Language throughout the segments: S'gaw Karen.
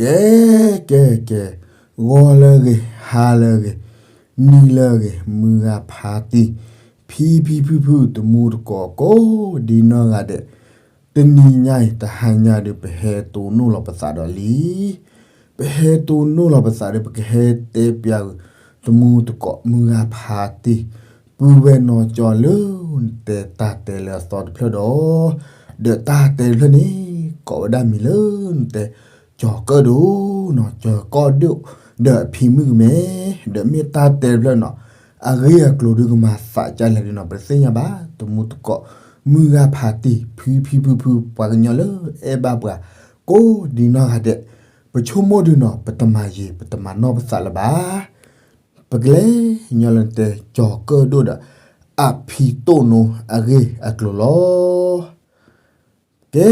ကဲ ကဲ ကဲ, ဂီၤလၢအဂ့ၤ, ဟါလၢအဂ့ၤ, နံၤလၢအဂ့ၤ, မုၢ်ဂၤဖါတံၢ်, ဖံဖံဖုဖု တမူတကိး ကိးဒံနီၢ်ဂၤဒဲး, တနံၤညါအံၤ တဟါညါဒီး ပဟဲတိၢ်နီၣ်လီၤပသးဒီးလံ. ပဟဲတိၢ်နီၣ်လီၤပသးဒီး ပကဟဲတဲပျးဂုာ် တမူတကိး မုၢ်ဂၤဖါတံၢ်, ပုၢ်ဝဲၢ်နီၢ်ကၠီလၢနတဲတၢ်တဲလၢအသီတဖျၢၣ်ဒီး, ဒီးတၢ်တဲတဖျၢၣ်န့ၣ် ကိးဝဲဒၣ်မံၤလၢနတဲ ကၠီၤကၢၣ်ဒိၣ်နီၤ, ကၠီၤကၢၣ်ဒိၣ်, ဒီးအဖံမုၣ်ကမဲ, ဒီးမ့ၢ်တၢ်တဲတဖျၢၣ်နီၤ, အဂ့ၢ်အကျိၤဒုးကမၤသးဒ်လဲၣ်ဒုးနီၤ ပတသ့ၣ်ညါဘၣ်. တမူတကိး မုၢ်ဂၤဖါတံၢ် ဖံဖံဖုဖု ပှၤကညီလၢအဲၣ်ဘၣ်ပှၤ ကိးဒံနီၢ်ဂၤဒဲး, ပဆိကမိၣ်ဒုးနီၤ ပတမၤယံာ် ပတမၤနီၢ်ပသးလၢၤဘၣ်. ပကလဲၤညီလၢနတဲ ကၠီၤကၢၣ်ဒိၣ်ဒီး အဖံတိၣ်နိအဂ့ၢ်အကျိၤလီၤ. ကဲ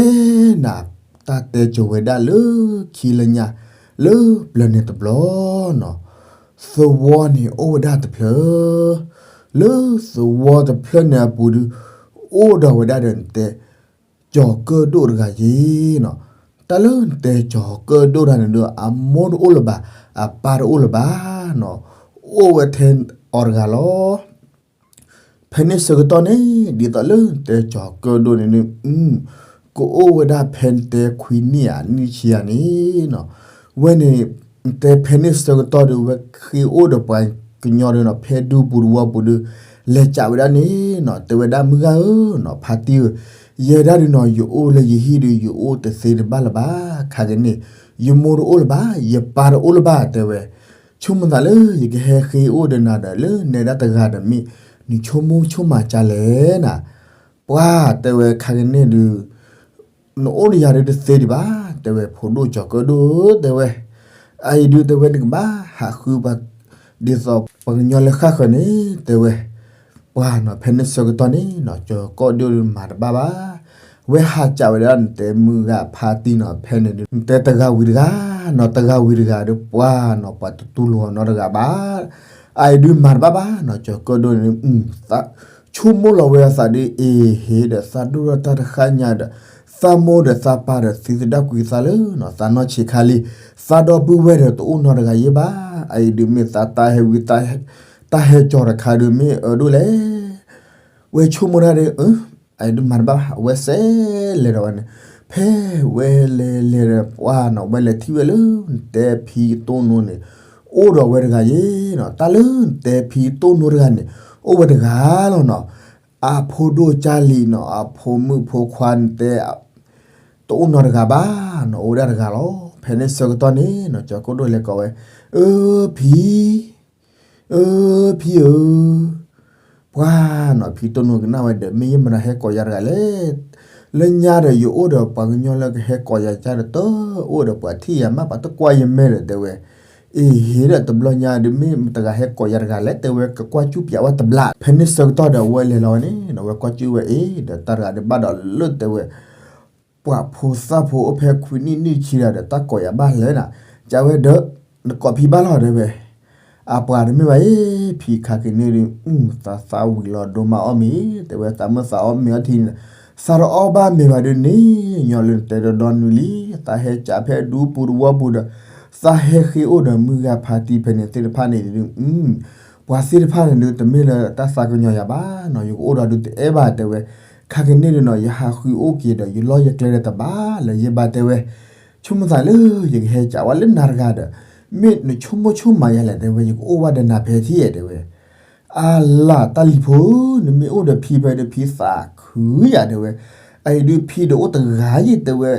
နၤ, တၢ်တဲကိၤဝဲဒၣ်လၢခံလၢညါ လၢပျၢၤန့ၣ်တဘျီနီၤ, သဝီန့ၣ်အိၣ်ဝဲဒၣ်တဖျၢၣ်, လၢသဝီတဖျၢၣ်န့ၣ်အပူၤဒုး အိၣ်ဒီးဝဲဒၣ်ဒီးနတဲ ကၠီၤကၢၣ်ဒိၣ်တဂၤယ့ၤနီၤ. တၢ်လၢနတဲကၠီၤကၢၣ်ဒိၣ်တၢ်န့ၣ်ဒီး အမိၢ်တအိၣ်လၢၤဘၣ်, အပၢ်တအိၣ်လၢၤဘၣ်နီၤ, အိၣ်ဝဲထဲအီၤတဂၤလီၤ. ဖဲန့ၣ်ဆၢကတီၢ်န့ၣ် ဒ်သိးလၢနတဲကၠီၤကၢၣ်ဒိၣ်န့ၣ်ဒုး ကအိၣ်ဝဲဒၣ်ဖဲနတဲခွံနံၣ်အနံၣ်ဆံယၤန့ၣ်နီၤ, ဝဲန့ၣ် နတဲဖဲန့ၣ်ဆၢကတီၢ်ဒီး ဝဲဃ့အိၣ်ဒီးပှၤကညီဒီးနီၤ ဖဲဒူပူၤတဝီပူၤဒီး လဲၤကးဝဲဒၣ်န့ၣ်နီၤ, တဲဝဲဒၣ်မုၢ်ဂၤဧၢနီၤ ဖါတံၢ်ဧၢ, ယဲဒၣ်ဒုးနီၤ ယအိၣ်လၢယဟံၣ်ဒီး ယအိၣ်တသ့တဘၣ်လၢၤဘၣ်, ခါကန့ၣ် ယမိၢ်တအိၣ်လၢၤဘၣ်, ယပၢ်တအိၣ်လၢၤဘၣ် တဲဝဲ, ဆိကမိၣ်သးလၢယကဟဲဃ့အိၣ်ဒီးနၤဒီး လၢနဲဒၣ်တဂၤဒီးမ့ၢ် နဆိကမိၣ်ဆိကမးကလဲၣ်နၤ, ပှၤတဲဝဲ ခါကန့ၣ်ဒုး နအိၣ်ဒီးယၤဒုးတသ့ဒံးဘၣ် တဲဝဲ, ဖိဒိၣ်ကၠီၤကၢၣ်ဒိၣ်ဧၢ တဲဝဲ, အအံၤဒုးတဲဝဲ နကဘၣ်ဟးဃုပှၤ ဒ်သိးပှၤကညီလၢဃၣ်ဃၢၤန့ၣ် တဲဝဲ, ပှၤနီၤ ဖဲန့ၣ်ဆၢကတီၢ်န့ၣ်နီၤ ကၠီၤကၢၣ်ဒိၣ်ဒုးမၤတဘၣ်ဘၣ်, ဝဲဟးကးဝဲဒၣ်နတဲမုၢ်ဂၤဖါတံၢ်နီၤ ဖဲန့ၣ်ဒုး နတဲတဂၤဝံၤတဂၤနီၤ တဂၤဝံၤတဂၤဒီး ပှၤနီၤ ပှၤတတူၢ်လိာ်အီၤနီတဂၤဘၣ်, အအံၤဒုးမၤတဘၣ်ဘၣ်နီၤ ကၠီၤကၢၣ်ဒိၣ်န့ၣ် ဆိကမိၣ်လီၤဝဲအသးဒုး အ့ဟ့ဒီး သးဒိၣ်ထီၣ်တၢ်တဃၣ်ညါဒီး သးမိၢ်ဒီးသးပၢ်ဒီးသံသဒၣ်ကွံာ်သးလၢနီၤ သးနီၢ်ဆံးခါလံ, သးဒီပုၢ်ဝဲၢ်ဒီးတအိၣ်နီတဂၤယဲၢ်ဘၣ်, အအံၤဒုးမ့ၢ်သးတၢ်ဟဲဝံၤ တၢ်ဟဲကၠီၤတခါဒုးမ့ၢ်အၢဒိၣ်လဲၣ်, ဝဲဆိကမိၣ်တၢ်ဒီး အအံၤဒုးမၤတဘၣ်ဘၣ်, အဝဲစဲးလဲၤဒီးဝဲန့ၣ်, ဖဲဝဲလဲၤလဲၤဒီးပှၤနီၤ ဝဲလဲၤထံၣ်ဝဲလၢနတဲဖံတိၣ်နိန့ၣ် အိၣ်ဒီးဝဲတဂၤယဲၢ်နီၤ, တၢ်လၢနတဲဖံတိၣ်နိတဂၤန့ၣ် အိၣ်ဝဲတဂၤလီၤနီၤ, အဖိဒိၣ်ကၢ်လံနီၤ အဖိမုၣ်ဖိခွါနတဲ တအိၣ်နီတဂၤဘၣ်နီၤ အိၣ်ဝဲဒၣ်တဂၤလီၤ. ဖဲန့ၣ်ဆၢကတီၢ်န့ၣ်နီၤ ကၠီၤကၢၣ်ဒိၣ်လဲၤကိးဝဲ, အၢ ဖံ, အၢ ဖံဧၢ, ပှၤနီၤ ဖံတိၣ်နိကနၣ်ဝဲဒီး မ့ၢ်ယမတၤဟဲကိးယၤတဂၤလဲၣ်, လၢညါဒီးယအိၣ်ဒီးပှၤကညီလၢကဟဲကိးယၤကဒီး တအိၣ်ဒီးပှၤထံၣ်ယၤမး ပှၤတကွၢ်ယမဲာ်ဒီး တဲဝဲ, အ့ဟ့ဒီးတဘျီညါဒုး မ့ၢ်မတၤဂၤဟဲကိးယၤတဂၤလဲၣ် တဲဝဲ ကကွၢ်ကူၣ်ပၠးဝဲတဘျီ, ဖဲန့ၣ်ဆၢကတီၢ်ဒီး အဝဲလဲၤလီၤဝဲန့ၣ်နီၤ ဝဲကွၢ်ကူၣ်ဝဲအ့ ဒီးတၢ်တဂၤဒုးဘၣ်ဒီးလၢတဲဝဲ ပှၤဖိသၣ်ဖိအိၣ်ဖဲခွံနံၣ်နံၣ်ဆံဒီး တၢ်ကိးယၤဘၣ်လဲၣ်နၤ, ကးဝဲဒီး နကိးဖံဘၣ်လီၤတဲဝဲ, အပှၤတမ့ၢ်ဘၣ်အ့ ဖံခါက့ၤန့ၣ်ဒုး သးသးဝံၤလီၤဒိၣ်မးအီၣ်မ့ၤ တဲဝဲ သးမုၢ်သးအီၣ်မ့ၤအီထံန့ၣ်, သးတအီၣ်ဘၣ်မ့ၤဘၣ်ဒုးန့ၣ် ညီလၢနတဲဒီဒီနုၤလံ, သးဟဲကးဖဲဒူပူၤတဝီပူၤဒီး သးဟဲဃ့အိၣ်ဒီးမုၢ်ဂၤဖါတံၢ်ဖဲန့ၣ်သ့ၣ်တဖၣ်န့ၣ်ဒုး ပှၤသ့ၣ်တဖၣ်န့ၣ်ဒုး တမ့ၢ်လၢတၢ်သးကညီၤယၤဘၣ်နီၤ ယကအိၣ်ဒီးဒုးတအဲၣ်ဘၣ်တဲဝဲ, ခါက့ၤန့ၣ်ဒုးနီၤ ယဟးဃုအိၣ်က့ၤဒီး ယလီၢ်ယကျဲဒီးတဘၣ်လၢၤယဘၣ်တဲဝဲ, ဆိကမိၣ်သးလၢ ယကဟဲကးဝဲလၢနၤတဂၤဒီး မ့ၢ်နဆိကမိၣ်ဆိကမးယၤလဲၣ်တဲဝဲ ယကအိၣ်ဘၣ်ဒီးနၤဖဲထံၣ်ဧါတဲဝဲ, အလၤတၢ်လံၤဖိဧၢ နမ့ၢ်အိၣ်ဒီးဖံဖဲဒီး ဖံသးခုယၤတဲဝဲ, အအံၤဒုးဖံဒီးအိၣ်တဂၤယဲၢ်တဲဝဲ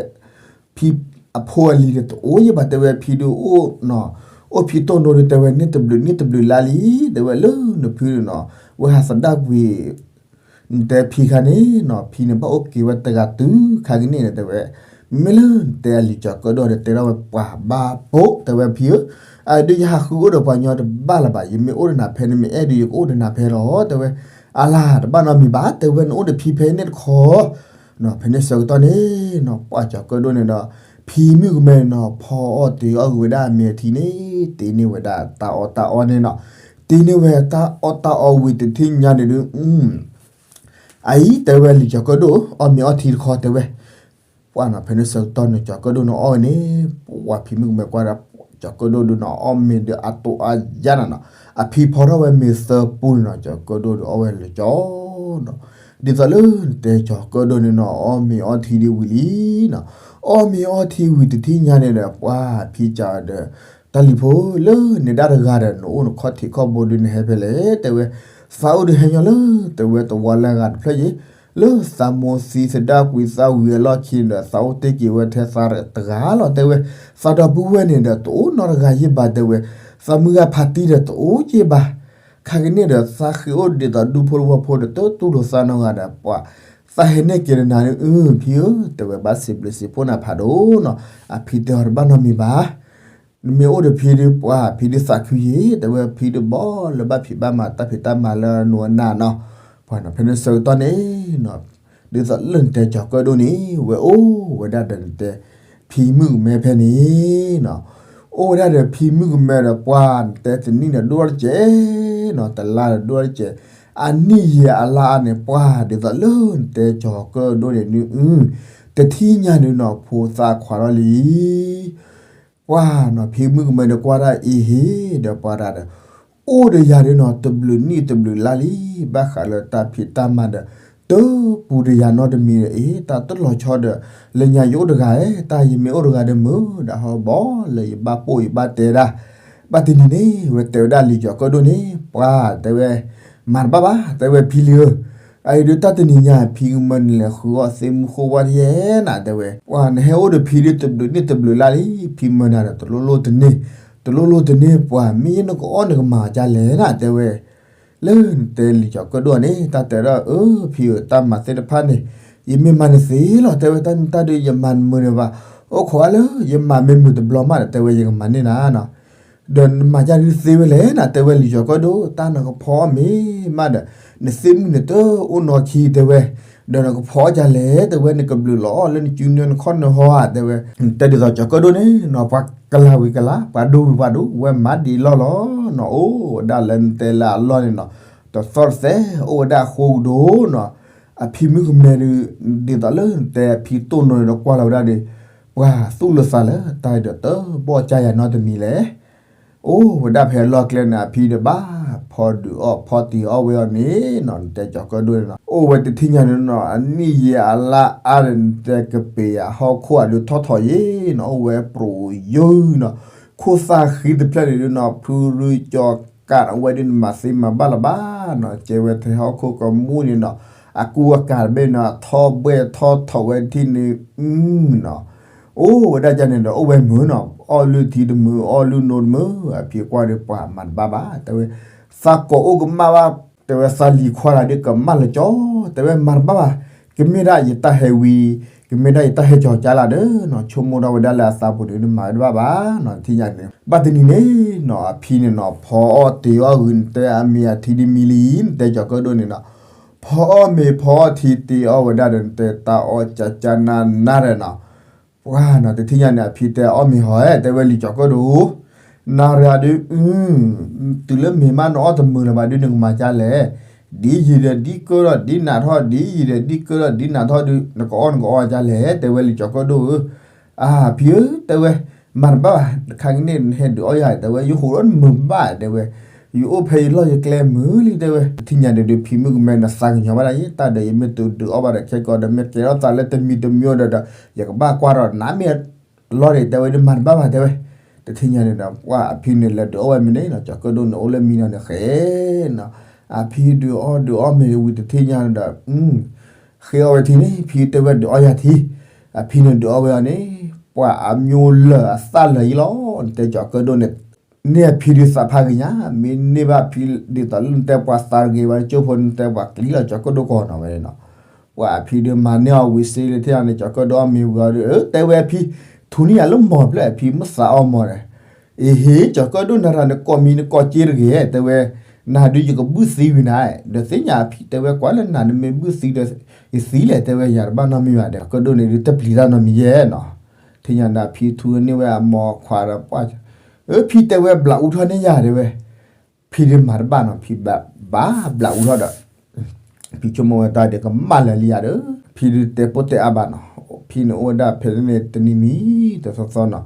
ဖံအဖိအလံၤဒီးတအိၣ်ယဲၢ်ဘၣ်တဲဝဲ ဖံဒုးအိၣ်နီၤ, အိၣ်ဖံတိၣ်နိဒုးတဲဝဲ န့ၢ်တဘျုးန့ၢ်တဘျုးလါလံ, တဲဝဲလၢနဖုဒုးနီၤ, ဝဲဟးသဒၣ်ကွံာ် နတဲဖံခါန့ၣ်နီၤ, ဖံန့ၣ်ဘၣ်အိၣ်က့ၤဝဲတဂၤတုၤခါကန့ၣ်ဒီးတဲဝဲ, မ့မ့ၢ်လၢနတဲအလံၤကၠီၤကၢၣ်ဒိၣ်ဒီး တဲထီၣ်ဝဲပှၤဘၣ်ပိာ်တဲဝဲဖံဧၢ, အဒုးယဟးဃုအိၣ်ဒီးပှၤညီတဘၣ်လၢၤဘၣ်, ယမ့ၢ်အိၣ်ဒီးနၤဖဲန့ၣ် မ့ၢ်အဲၣ်ဒုးယကအိၣ်ဒီးနၤဖဲလီၤတဲဝဲ, အလၤတဘၣ်နီတမံၤဘၣ် တဲဝဲ နအိၣ်ဒီးဖံဖဲန့ၣ်တခီ ဖဲန့ၣ်ဆၢကတီၢ်န့ၣ်နီၤ ပှၤကၠီၤကၢၣ်ဒိၣ်န့ၣ်ဒီး ဖံမုၣ်ကမဲန့ၣ်နီၤ ဖီအီၣ်တ့ၤအီၣ်ဂ့ၤဝဲဒၣ်အမ့ၤအထံန့ၣ် တ့န့ၢ်ဝဲဒၣ်တၢ်အီၣ်တၢ်အီန့ၣ်နီၤ, တ့န့ၢ်ဝဲတၢ်အီၣ်တၢ်အီဝံၤတထံၣ်ညါန့ၣ်ဒုး အအံၤတဲဝဲလံၤကၠီၤကၢၣ်ဒိၣ် အီၣ်မ့ၤအီထံတခီတဲဝဲ, ပှၢ်နီၤ ဖဲန့ၣ်ဆၢကတီၢ်န့ၣ် ကၠီၤကၢၣ်ဒိၣ်န့ၣ်အီၣ်ဝဲန့ၣ် ပှၢ်ဖံမုၣ်ကမဲကွၢ်ဒၣ် ကၠီၤကၢၣ်ဒိၣ်ဒုးနီၤ အီၣ်မ့ၤဒီးအတိၢ်အါယါနၤနီၤ အဖံဖီထီၣ်ဝဲမ့ၤသၢပူန့ၣ်နီၤ ကၠီၤကၢၣ်ဒိၣ်ဒီးအီၣ်ဝဲလၢကၠီနီၤ ဒ်သိးလၢနတဲကၠီၤကၢၣ်ဒိၣ်န့ၣ်နီၤ အီၣ်မ့ၤအီထံဒံးဝံၤလံနီၤ အီၣ်မ့ၤအီထံဝံၤတထံၣ်ညါန့ၣ်ဒီး ပှၢ်ဖံကးဒီး တၢ်လံၤဖိလၢနဒၣ်တဂၤဒီး နအိၣ်နခီၣ်ထံးခီၣ်ဘိဒုးနဟဲဖဲလဲၣ် တဲဝဲ သးအိၣ်ဒုးဟဲညီလၢ တဲဝဲတဝီလၢအဂၤတဖျၢၣ်ယ့ၣ် လၢသးမိၢ်သံသဒၣ်ကွံာ်သးဝံၤအလီၢ်ခံဒီး သးအိၣ်တ့ၢ်က့ၤဝဲထဲသးတဂၤလီၤ တဲဝဲ သးဒီပုၢ်ဝဲၢ်န့ၣ်ဒီး တအိၣ်နီတဂၤယ့ၣ်ဘၣ် တဲဝဲ သးမုၢ်ဂၤဖးတံၢ်ဒီးတအိၣ်ယ့ၣ်ဘၣ် ခါကန့ၣ်ဒီးသးဃ့အိၣ်ဒ်သိးဒူဖိတဝီဖိဒီး တတူၢ်လိာ်သးနီတဂၤဒီး ပှၢ်သးဟဲနဲၣ်က့ၤနၤဒုး အဖံဧၢ တဲဝဲ ဘၣ်စံးဘျုးစံးဖှိၣ်နၤဖးဒိၣ်နီၤ အဖံတဲအီၤတဘၣ်နီတမံၤဘၣ် နမ့ၢ်အိၣ်ဒီးဖံဒုး ပှၢ်ဖံဒုးသးခုယ့ၣ် တဲဝဲ ဖံဒုးဘီလၢဘၣ်ဖံးဘၣ်မၤတၢ်ဖံးတၢ်မၤလၢနအိၣ်နၤနီၤ ပှၢ်နီၤ ဖဲန့ၣ်ဆၢကတီၢ်န့ၣ်နီၤ ဒ်သိးလၢနတဲကၠီၤကၢၣ်ဒိၣ်န့ၣ် ဝဲအိၣ်ဝဲဒၣ်ဒီးနတဲ ဖံမုၣ်ကမဲဖဲန့ၣ်နီၤ အိၣ်ဝဲဒၣ်ဒီးဖံမုၣ်ကမဲဒီး ပှၢ်နတဲတနံၣ်ဒီးဒိၣ်ထီၣ်တစဲးနီၤ တလါဒီးဒိၣ်ထီၣ်တစဲး အနံၣ်ယံာ်အလါအါန့ၣ် ပှၢ်ဒ်သိးလၢနတဲကၠီၤကၢၣ်ဒိၣ်န့ၣ်ဒုး တထံၣ်ညါဒုးနီၤ ဖိသၣ်ခွါထီၣ်လံ ပှၢ်နီၤ ဖံမုၣ်ကမဲဒီးကွၢ်ဒၣ်အံၤဟ့ၣ်ဒီးပှၢ်ဒၣ်ဒီး အိၣ်ဒီးယၤဒုးနီၤ တဘျုးနံၣ်တဘျုးလါလံ ဘၣ်ဃးလၢတၢ်ဖံးတၢ်မၤဒီး တပူၤတယၤနီတမံၤဒီး အ့ တၢ်တလီၤဆီဒီး လၢညါယအိၣ်တဂၤဧၢ တၢ်ယမ့ၢ်အိၣ်တဂၤဒီးမုာ်ဒၣ်ဟီဘီလၢယဘၣ်ပိာ်ယဘၣ်တဲဒၣ် ဘၣ်တနံၤန့ၣ် ဝဲတဲဝဲဒၣ်လံာ်ကၠီၤကၢၣ်ဒိၣ်န့ၣ် ပှၢ်တဲဝဲ မၤတဘၣ်ဘၣ် တဲဝဲဖံလံဧၢ အအံၤဒုးတၢ်တနံၤညါ ဖံကမၢနလဲၤဃုအီၣ်သ့ၣ်မုၢ်ဃိဝါတယဲၢ်နၤ တဲဝဲ ပှၢ်နဟဲအိၣ်ဒီးဖံဒုးတဘျုးနံၣ်တဘျုးလါလံ ဖံမၢနၤဒီးတလိၣ်လိၣ်တန့ၢ် တလိၣ်လိၣ်တန့ၢ် ပှၢ်မ့ၢ်ယဲနကအီၣ်နကမၤဒ်လဲၣ်နၤ တဲဝဲ လၢနတဲလံာ်ကၠီၤကၢၣ်ဒိၣ်န့ၣ် တၢ်တဲဒီး အၢ ဖံဧၢ တၢ်မၤသ့ၣ်တဖၣ်န့ၣ် ယမ့ၢ်မၤန့ၣ်သ့လီၤ တဲဝဲ တၢ်မံၤတၢ်ဒုးယမၤနမုာ်န့ၣ်ဘၣ် အိၣ်ခိးအါလၢ ယမၤမ့ၢ်မုာ်တဘျီမးဒီး တဲဝဲ ယကမၤန့ၢ်နၤနီၤ ဒီးနမၤဒ်သ့ဝဲလဲၣ်နၤ တဲဝဲလံာ်ကၠီၤကၢၣ်ဒိၣ် တၢ်နကဖီအီၣ်မ့ၢ်မးဒီး နသ့ၣ်မုၣ်န့ၣ်တအိၣ်နီၢ်ခံ တဲဝဲ ဒီးနကဖီအီၣ်ဒ်လဲၣ် တဲဝဲ နကဘျုးလီၤအီၣ်လၢနစုနၢနခီၣ်နဟီဧါ တဲဝဲ တဲဒ်သိးကၠီၤကၢၣ်ဒိၣ်န့ၣ်နီၤ ပှၤကလၤဝံၤကလၤ ပှၤဒိဝံၤပှၤဒိ ဝဲမၤဒ်လီၢ်လီၤနီၤ အိၣ်ဝဲဒၣ်လၢနတဲလၢအလီၢ်န့ၣ်နီၤ တသီၣ်တသဲ အိၣ်ဝဲဒၣ်အဃိကဒီးနီၤ အဖံမုၣ်ကမဲဒုး ဒ်သိးလၢနတဲအဖံတိၢ်နီၤဒီးကွၢ်လီၤဝဲဒၣ်ဒီး ပှၢ်သူၣ်လၢသးလၢတၢ်အံၤဒီးတဘီၣ်ကၢ်ယၤနီတမံၤလဲၣ် အိၣ်ဝဲဒၣ်ဖဲအလီၢ်ကျဲန့ၣ် အဖံဒီးဘၣ်ဖီဒုးအီၣ်ဖီတံၤအီၣ်ဝဲအီၤန့ၣ်နီၤ နတဲကၠီၤကၢၣ်ဒိၣ်န့ၣ်နီၤ အိၣ်ဝဲတထံၣ်ညါန့ၣ်နီၤ အနံၣ်ယံာ်အလါအါဒီး နတဲကပ့ၤအဟီၣ်ခိၣ်အဒုးထီၣ်ထီၣ်ယ့ၣ်နီၤ အိၣ်ဝဲပြိးယုၢ်နီၤ ခိၣ်သၣ်ဃံတဖျၢၣ်န့ၣ်ဒုးနီၤ ဖုရူကၠီၤကးအဝဲဒုးနမၤသ့မၤဘၣ်လၢၤဘၣ်နီၤ ကဲဝဲထဲဟီၣ်ခိၣ်ကမူၣ်န့ၣ်နီၤ အကူအကၤတဘ့ၣ်နီၤ ထီၣ်ဘှဲၣ်ထီၣ်ထီၣ်ဝဲတထံၣ်န့ၣ် နီၤ အိၣ်ဝဲဒၣ်ကန့ၣ်ဒီး အိၣ်ဝဲမုာ်နီၤ အီၣ်လုၢ်ထံတမုာ် အီၣ်လုၢ်နိတမုာ် အဖံကွၢ်ဒီးပှၤမၤတဘၣ်ဘၣ် တဲဝဲ သးကိးအိၣ်ကမၣ်ဘၣ် တဲဝဲ သးလံၤခွါတဂၤဒီးကမၣ်လၢကၠီ တဲဝဲမၤတဘၣ်ဘၣ် ကမ့ၢ်ဒၣ်ယတၢ်ဟဲဝံၤ ကမ့ၢ်ဒၣ်ယတၢ်ဟဲကၠီၤကၢ်လၢ်ဒီးနီၤ ဆိကမိၣ်ထီၣ်ဝဲဒၣ်လၢအသးပူၤန့ၣ် နမၤဝဲတဘၣ်ဘၣ်နီၤ တထံၣ်ညါန့ၣ် ဘၣ်တနံၤန့ၣ်နီၤ အဖံန့ၣ်နီၤ ဖီအီၣ်တ့ၤအီၣ်ဂုာ် နတဲအမ့ၤအထံဒ်မံၤလံ နတဲကၠီၤကၢၣ်ဒိၣ်န့ၣ်နီၤ ဖီအီၣ်မ့ၤဖီအီၣ်ထံတ့ၤအီၣ်ဝဲဒၣ်ဒီး နတဲတၢ်အီၣ်ကၠၢကၠၢနၢ်နၢ်ဒီးနီၤ ပှၢ်နီၤ တထံၣ်ညါန့ၣ် အဖံတဲအီၣ်မ့ၤဟီဧၢ တဲဝဲလံၤကၠီၤကၢၣ်ဒိၣ် နၤရၤဒုး တုၤလၢမ့ၤမးနအီၣ်တမုာ်လၢၤဘၣ်ဒုး နကမၤကၢ်လဲၣ် ဒ်ယံၤဒီးဒ်ကၢထီၣ် ဒ်နးထီၣ် ဒ်ယံၤဒီးဒ်ကၢထီၣ် ဒ်နးထီၣ်ဒုး နကအီၣ်နကအီၣ်ကၢ်လဲၣ် တဲဝဲလံၤကၠီၤကၢၣ်ဒိၣ်ဧၢ အဖံဧၢ တဲဝဲ မၤတဘၣ်ဘၣ် တခါကန့ၣ် နဟဲဒုးအီၣ်ယၤ တဲဝဲ ယဟိးဒီးနမုာ်ဘၣ် တဲဝဲ ယအိၣ်ဖဲယလီၢ်ယကျဲမုာ်လံ တဲဝဲ တထံၣ်ညါဒီး ဖံမုၣ်ကမဲနသးကညီၤဘၣ်ဒၣ်ယဲ တၢ်ဒီးယမ့ၢ်တဒုးအီၣ်ဘၣ်ဒီး ခဲကီးဒီး မ့ၢ်ကဲထီၣ်သးလၢတမံၤတမံၤဒီး ယကဘၣ်ကွၢ်ဒီးနၤမ့ၢ် လီၤဒံး တဲဝဲဒုး မၤတဘၣ်ဘၣ် တဲဝဲ တထံၣ်ညါန့ၣ်ဒီး ပှၢ်အဖံန့ၣ်လဲၤဒုးအီၣ်ဝဲမ့ၤန့ၣ်နီၤ ကၠီၤကၢၣ်ဒိၣ်န့ၣ်အိၣ်လၢမံနီၤန့ၣ်ဃဲနီၤ အဖံဒုးအီၣ်ဒုးအီၣ်မ့ၤဝံၤတထံၣ်ညါန့ၣ်ဒီး ဃ့အီၣ်ဝဲထံန့ၣ် ဖံတဲဝဲဒုးအီၣ်ယၤထံ အဖံန့ၣ်ဒုးအီၣ်ဝဲအီၤန့ၣ် ပှၢ်အမျိၤလၢာ်အသၣ်လၢာ်ယံလီၤ နတဲကၠီၤကၢၣ်ဒိၣ်န့ၣ် န့ၢ်အဖံဒုးသးဖးဂ့ၤညါ မ့ၢ်န့ၢ်ဘၣ်ဖံဒ်သိးလၢနတဲပှၤသးတဂ့ၤဘၣ် ကၠိဖိနတဲပှၤကျံလီၤ ကၠီၤကၢၣ်ဒိၣ်ကီးနီၤဝဲန့ၣ်နီၤ ပှၢ်အဖံဒုးမၤန့ၢ်အီၤဝံၤစ့လၢထံၣ်အီၤန့ၣ် ကၠီၤကၢၣ်ဒိၣ်အီၣ်မ့ၤဝံၤအီၤဒီး တဲဝဲအဖံ ထူန့ၢ်ယၤလၢမီၤဖျၢၣ် အဖံမ့ၢ်သးအီၣ်မီၤဒီး အ့ဟ့ ကၠီၤကၢၣ်ဒိၣ်နၤရၤနကိးမံၤနကိးက့တဂ့ၤ တဲဝဲ နၤဒုးယကဘုၣ်သံဝံၤနၤ ဒီးသ့ၣ်ညါအဖံတဲဝဲကွၢ်လၢနၤနမ့ၢ်ဘုၣ်သံဒီး ယသံလဲၣ် တဲဝဲယၤတဘၣ်နီတမံၤဘၣ်ဒီး ကၠီၤကၢၣ်ဒိၣ်န့ၣ်ဒုးတပျံၤတၢ်နီတမံၤယဲနီၤ ထံၣ်ညါဒီးဖံထူန့ၢ်ဝဲအမိၢ်ခွါဒီးပှၢ် အဖံတဲဝဲဘျးအူထီၣ်န့ၢ်ယၤတဲဝဲ ဖံဒုးမၤတဘၣ်နီၤ ဖံဘၣ်ဘျးအူထီၣ်ဒီး ဖံဆိကမိၣ်ဝဲတၢ်ဒီးကမၣ်လၢာ်လံယၤဒီး ဖံဒုးတဲပိာ်တဲအါဘၣ်နီၤ ဖံန့ၣ်အိၣ်ဝဲဒၣ်ဖဲန့ၣ်တနံၤမံၤတသီသီနီၤ,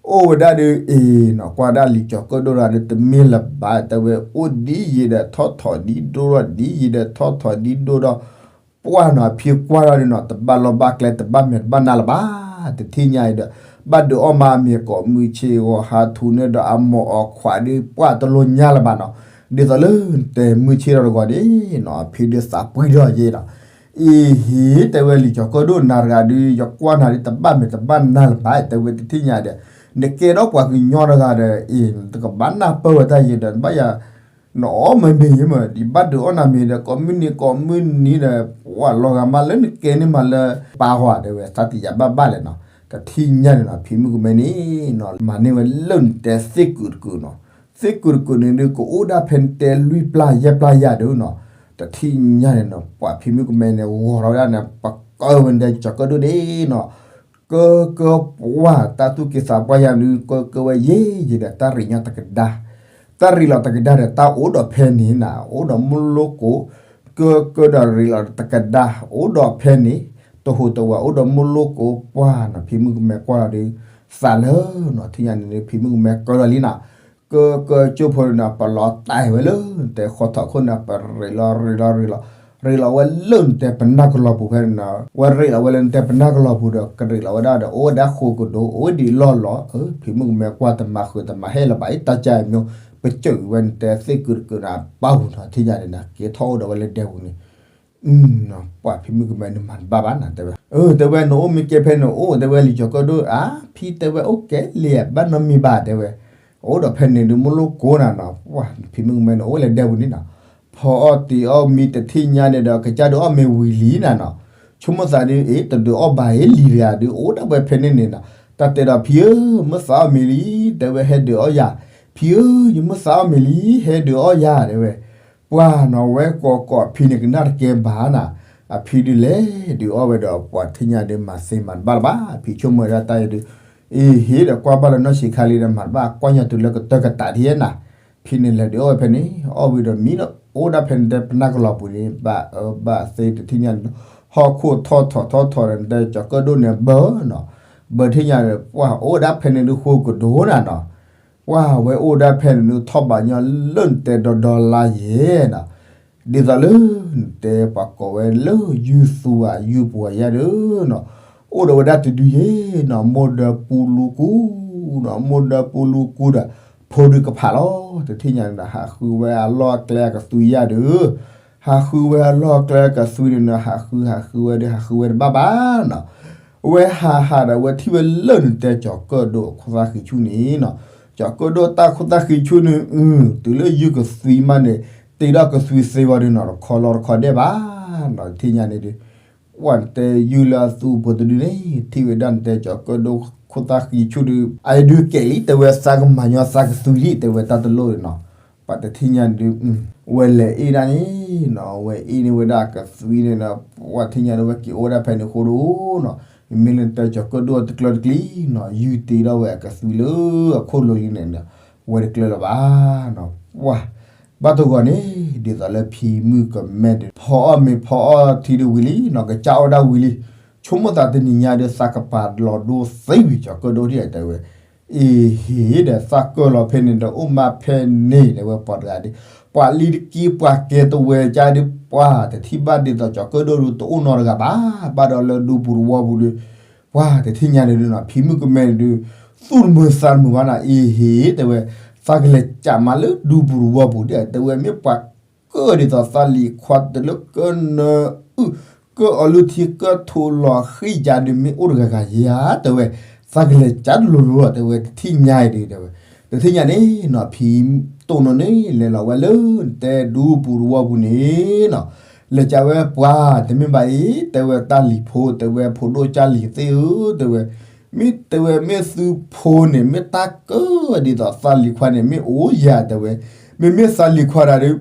အိၣ်ဝဲဒၣ်ဒီးအ့ၤနီၤ ကွၢ်ဒၣ်လံာ်စီၤကၢၣ်ဒိၣ်တဂၤဒီး တမ့ၢ်လၢၤဘၣ် တဲဝဲ အိၣ်ဒ်ယံၤဒီးထီၣ်ထီၣ် ဒ်ဒိၣ်ဒီး ဒ်ယံၤဒီးထီၣ်ထီၣ် ဒ်ဒိၣ်ဒီး ပှၢ်နီၤ ဖံကွၢ်ထီၣ်ဒီးနီၤ တဘၣ်လီၢ်ဘၣ်ကျဲ တဘၣ်မဲာ်တဘၣ်နါလၢၤဘၣ် တထံၣ်ညါအံၤဒီး ဘၣ်ဒုးအီၣ်မးအမ့ၤကိးမုၢ်ဆ့ၣ်ဂီၤ ဟးထူးန့ၢ်ဒီးအမိၢ်အခွးဒီး ပှၢ်တလိညါလၢၤဘၣ်နီၤ, ဒ်သိးလၢတဲမုၢ်ဆ့ၣ်ထီၣ်တဂီၤန့ၣ်နီၤ အဖံဒုးသးပှံၢ်ထီၣ်ယဲနီၤ, အ့ၤဟ့ၣ် တဲဝဲ လံာ်စီၤကၢၣ်ဒိၣ်နၤတဂၤဒီး ယကွၢ်နၤဒီး တဘၣ်မဲာ်တဘၣ်နါလၢၤဘၣ် တဲဝဲ တထံၣ်ညါဒီး နကဲထီၣ်ပှၤကညီတဂၤဒီး အ့ၤ နတကဘၣ်နၢ်ပၢၢ်ဝဲတၢ်ယဲဒီး နဘၣ်ယၤ နအီၣ်မ့ၤမ့ၤယဲမး ဒ်ဘၣ်ဒုးအီၣ်နၤမ့ၤဒီး ကိးမုၢ်နံၤကိးမုၢ်နံၤဒီး ပှၢ်လီၤဂာ်မးလၢနကဲန့ၢ်မးလၢပၢ်ဂီၤ တဲဝဲ သးတယာ်ဘၣ်ဘၣ်လဲၣ်နီၤ, တထံၣ်ညါန့ၣ်နီၤ ဖံမုၣ်ကမဲန့ၣ်နီၤ မၤန့ၢ်ဝဲလၢနတဲသ့ၣ်ကုာ်တကုာ်နီၤ, သ့ၣ်ကုာ်တကုာ်န့ၣ်ဒုး ကအိၣ်ဒၣ်ဖဲနတဲလွံၢ်ပျၢ်ယဲၢ်ပျၢ်ယၤဒီးနီၤ, တထံၣ်ညါန့ၣ်နီၤ ပှၤဖံမုၣ်ကမဲန့ၣ် ဂီၤထီၣ်ဝဲဒၣ်န့ၣ် ပကၢဝဲနတဲစီၤကၢၣ်ဒိၣ်န့ၣ်နီၤ ကၢကၢပှၢ် တၢ်သူၣ်က့သးပှၢ်ယၤဒုး ကၢကၢဝဲယဲယဲဒီး တၢ်ရ့ၣ်ညီတကဒါ, တၢ်ရ့ၣ်လီၤတကဒါဒီး တၢ်အိၣ်ဒီးဖဲန့ၣ်နီၤ အိၣ်ဒီးမိၢ်လိကိး, ကၢကၢဒီးရ့ၣ်လီၤတကဒါ အိၣ်ဒီးဖဲန့ၣ်, တဟူးတဝးအိၣ်ဒီးမိၢ်လိကိးပှၢ်နီၤ ဖံမုၣ်ကမဲကွၢ်လီၤဒီး သးလၢနီၤ ထံၣ်ညါန့ၣ် ဖံမုၣ်ကမဲကၢလီၤလံနီၤ ကၢကၢကၠိဖိန့ၣ်နီၤ ပလီၤတဲာ်ဝဲလၢနတဲဃီထီၣ်ခိၣ်န့ၣ် ပရ့ၣ်လီၤရ့ၣ်လီၤရ့ၣ်လီၤ, ရ့ၣ်လီၤဝဲလၢနတဲပနၢ်ကလီၤပူၤဖဲန့ၣ်နီၤ ဝဲရ့ၣ်လီၤဝဲလၢနတဲပနၢ်ကလီၤပူၤဒီး ကရ့ၣ်လီၤဝဲဒၣ်ဒီး အိၣ်ဝဲဒၣ်ဃိကဒိ အိၣ်ဝဲဒၣ်လီၢ်လီၤ, ဖံမုၣ်ကမဲကွၢ်တမၤဃုာ်တမၤဟဲလၢၤဘၣ် အံၤတၢ်ကါအံၤမ့ၢ် ပစၢၢ်ဝဲနတဲသ့ၣ်ကုာ်တကုာ်န့ၣ် အပၢ်ပူၤနီၤ ထံၣ်ညါန့ၣ်နီၤ ကဲထီၣ်အိၣ်ဒီးဝဲလၢဒဲပူၤန့ၣ် ပှၤဖံမုၣ်ကမဲန့ၣ်မၤတဘၣ်ဘၣ်နီၤ တဲဝဲ, တဲဝဲ နအိၣ်မ့ၢ်ကဲဖဲန့ၣ်အိၣ် တဲဝဲ လံာ်စီၤကၢၣ်ဒိၣ်ဧါ, ဖံတဲဝဲ အိၣ်ကဲလံ ဘၣ်နီတမံၤဘၣ် တဲဝဲ, အိၣ်ဒီးဖဲန့ၣ်ဒုး မိၢ်လိကိးနၤနီၤ ပှၤဖံမုၣ်ကမဲန့ၣ် အိၣ်ဝဲလၢဒဲပူၤန့ၣ်နီၤ, ဖီအီၣ်တ့ၤအီၣ်မံတထံၣ်ညါန့ၣ်ဒီး ကစၢ်ဒုးအီၣ်မ့ၤဝံၤလံနၤနီၤ, ဆိကမိၣ်သးဒုး အ့ တဒုးအီၣ်ဘၣ်အ့ လံၤတဂၤဒုး အိၣ်ဒၣ်ဝဲဖဲန့ၣ်န့ၣ်နီၤ, တၢ်တဲဒီး ဖံဧၢ မုၢ်သးအီၣ်မ့ၤလံ, တဲဝဲ ဟဲဒုးအီၣ်ယၤ, ဖံဧၢ ယမုၢ်သးအီၣ်မ့ၤလံ ဟဲဒုးအီၣ်ယၤ တဲဝဲ, ပှၤနီၤ ဝဲကိးကိးဖံန့ၣ် ကနၣ်တကဲဘၣ်နၤ, အဖံဒုးလဲၤဒုးအီၣ်ဝဲဒီး ပှၤထံၣ်ညါဒုး မၤသ့မၤတဘၣ်လၢၤဘၣ် ဖံဆိကမိၣ်ဝဲဒၣ်တၢ်အံၤဒုး, အ့ဟ့ၣ်ဒီးကွၢ်ဘၣ်လၢနီၢ်ဆံးခါလံဒီး မၤတဘၣ်ကွၢ်ညီတုၤလၢကတၢၢ်ကတးဒ်နၤ, ဖံန့ၣ်လဲၤဒုးအီၣ်ဝဲဖဲန့ၣ် အီၣ်ဝံၤဒီးမံဒီး အိၣ်ဒၣ်ဖဲနတဲပနၢ်ကလီၤပူၤန့ၣ် ဘၣ်အၢဘၣ်သီတထံၣ်ညါန့ၣ်ဒီး ဟီၣ်ခိၣ်ထီၣ်ထီၣ်ထီၣ်ထီၣ်ဒီး နတဲစီၤကၢၣ်ဒိၣ်န့ၣ် ဘၢနီၤ, ဘၢထံၣ်ညါန့ၣ် ပှၤအိၣ်ဒၣ်ဖဲန့ၣ်ဒုး ဃိကဒိၣ်နၤနီၤ ပှၤဝဲအိၣ်ဒၣ်ဖဲန့ၣ်ဒုး ထီၣ်ဘးညီလၢနတဲဒီဒီလါယဲနီၤ, ဒ်သိးလၢနတဲပှၤကိးဝဲလၢယုၢ်သူဧါ ယုၢ်ပူၤဧါယဲဒုးနီၤ, အိၣ်ဒီးဝဲဒၣ်တဒုယဲနီၤ မိၢ်ဒၢပူလူကူနီၤ, မိၢ်ဒၢပူလူကူဒီး ဖိဒုးကဖးလီၤ တထံၣ်ညါန့ၣ်ဒီး ဟးဃုဝဲအလီၢ်အကျဲအကသွံယဲဒုး, ဟးဃုဝဲအလီၢ်အကျဲအကသွံန့ၣ်ဒီး ဟးဃုဟးဃုဝဲဒီး ဟးဃုဝဲတဘၣ်ဘၣ်နီၤ ဝဲဟးဟးဒီး ဝဲထံၣ်ဝဲလၢနတဲစီၤကၢၣ်ဒိၣ်အခိၣ်သၣ်ဃံဆူၣ်န့ၣ်နီၤ, စီၤကၢၣ်ဒိၣ်တၢ်ခိၣ်သၣ်ဃံဆူၣ်န့ၣ် တုၤလၢယုၢ်ကသွံမးန့ၣ် တ့ထီၣ်ကသွံသ့ဝဲဒုးနီၤ တခီလီၤတခီဒဲးဘၣ်နီၤ တထံၣ်ညါန့ၣ်ဒုး ပှၤနတဲယုၢ်လၢအသူအပူၤတဒုန့ၣ် ထံၣ်ဝဲဒၣ်နတဲစီၤကၢၣ်ဒိၣ်ခိၣ်သၣ်ဃံဆူၣ်ဒုး အဒုးကဲလံ တဲဝဲ သးကမၤညီသးကသွံလံ တဲဝဲတၢ်တလိၣ်န့ၣ်နီၤ, ပှၤတထံၣ်ညါန့ၣ်ဒုး ဝဲလဲၤအ့ၣ်ဒၣ်န့ၣ်နီၤ ဝဲအ့ၣ်န့ၢ်ဝဲဒၣ်ကသွံန့ၣ်ဒီး ပှၤထံၣ်ညါဒီးဝဲက့ၤအိၣ်ဝဲဒၣ်ဖဲန့ၣ်အဃိဒီးနီၤ မ့မ့ၢ်လၢနတဲစီၤကၢၣ်ဒိၣ်တကျၢတကျံနီၤ ယုၢ်တ့ထီၣ်ဝဲအကသွံလၢအခိၣ်လိၤလံန့ၣ်ဒီး ဝဲတကျၢလၢၤဘၣ်နီၤ ပှၤ ဘၣ်တဂီၤန့ၣ် ဒ်သိးလၢဖံမုၣ်ကမဲဒုး ဖီအီၣ်မ့ၤဖီအီၣ်ထံဒုးဝံၤလံနီၤ ကစၢ်အီၣ်ဒၣ်ဝံၤလံ ဆိကမိၣ်သးတနံၤညါဒီး သးကပၤလီၤဒိသံဝံၤ စီၤကၢၣ်ဒိၣ်ထံၣ်တဲဝဲ အ့ဟ့ၣ်ဒီး သးကၢၣ်လီၤဖဲန့ၣ်ဒီး အိၣ်မးဖဲန့ၣ် တဲဝဲ ပှၤတဂၤဒီး ပှၤလံတကံ ပှၤကဲတဝဲကါဒီး ပှၤတထံၣ်ဘၣ်ဒ်သိးစီၤကၢၣ်ဒိၣ်ဒုး တအိၣ်နီတဂၤဘၣ် ဘၣ်ဒီးလၢဒူပူၤတဝီပူၤဒီး ပှၤတထံၣ်ညါန့ၣ်ဒုးနီၤ ဖံမုၣ်ကမဲန့ၣ်ဒုး သူၣ်တမုာ်သးတမုာ်ဘၣ်နီၤ အ့ဟ့ၣ် တဲဝဲ သးကလဲၤကးမးလၢဒူပူၤတဝီပူၤဒီး တဲဝဲ မ့ၢ်ပှၤကၢၣ်ဒ်သိးသးလံၤခွါတလၢကၢၣ်နၢအုၣ် ကၢၣ်အီၤလုၢ်ထံကၢၣ်ထိးလီၤဃံယၤဒီး မ့ၢ်အိၣ်တဂၤဂၤယၤ တဲဝဲ သးကလဲၤကးတလိၤလိၤလီၤ တဲဝဲ တထံၣ်ညါအံၤဒုး တဲဝဲ တထံၣ်ညါန့ၣ်နီၤ ဖံတိၢ်နီၣ်န့ၣ် လဲၤလီၤဝဲလၢနတဲဒူပူၤတဝီပူၤန့ၣ်နီၤ လဲၤကးဝဲပှၤ တမ့ၢ်ဘၣ်အံၤ တဲဝဲတၢ်လံၤဖိ တဲဝဲ ဖိဒိၣ်ကၢ်လံၤသ့ၣ်ဧၢ တဲဝဲ မ့ၢ်တဲဝဲ မ့ၢ်သုဖိန့ၣ် မ့ၢ်တၢ်ကၢၣ်ဒ်သိးသးလံၤခွါန့ၣ် မ့ၢ်အိၣ်ယၤ တဲဝဲ မ့မ့ၢ်သးလံၤခွါတဂၤဒီး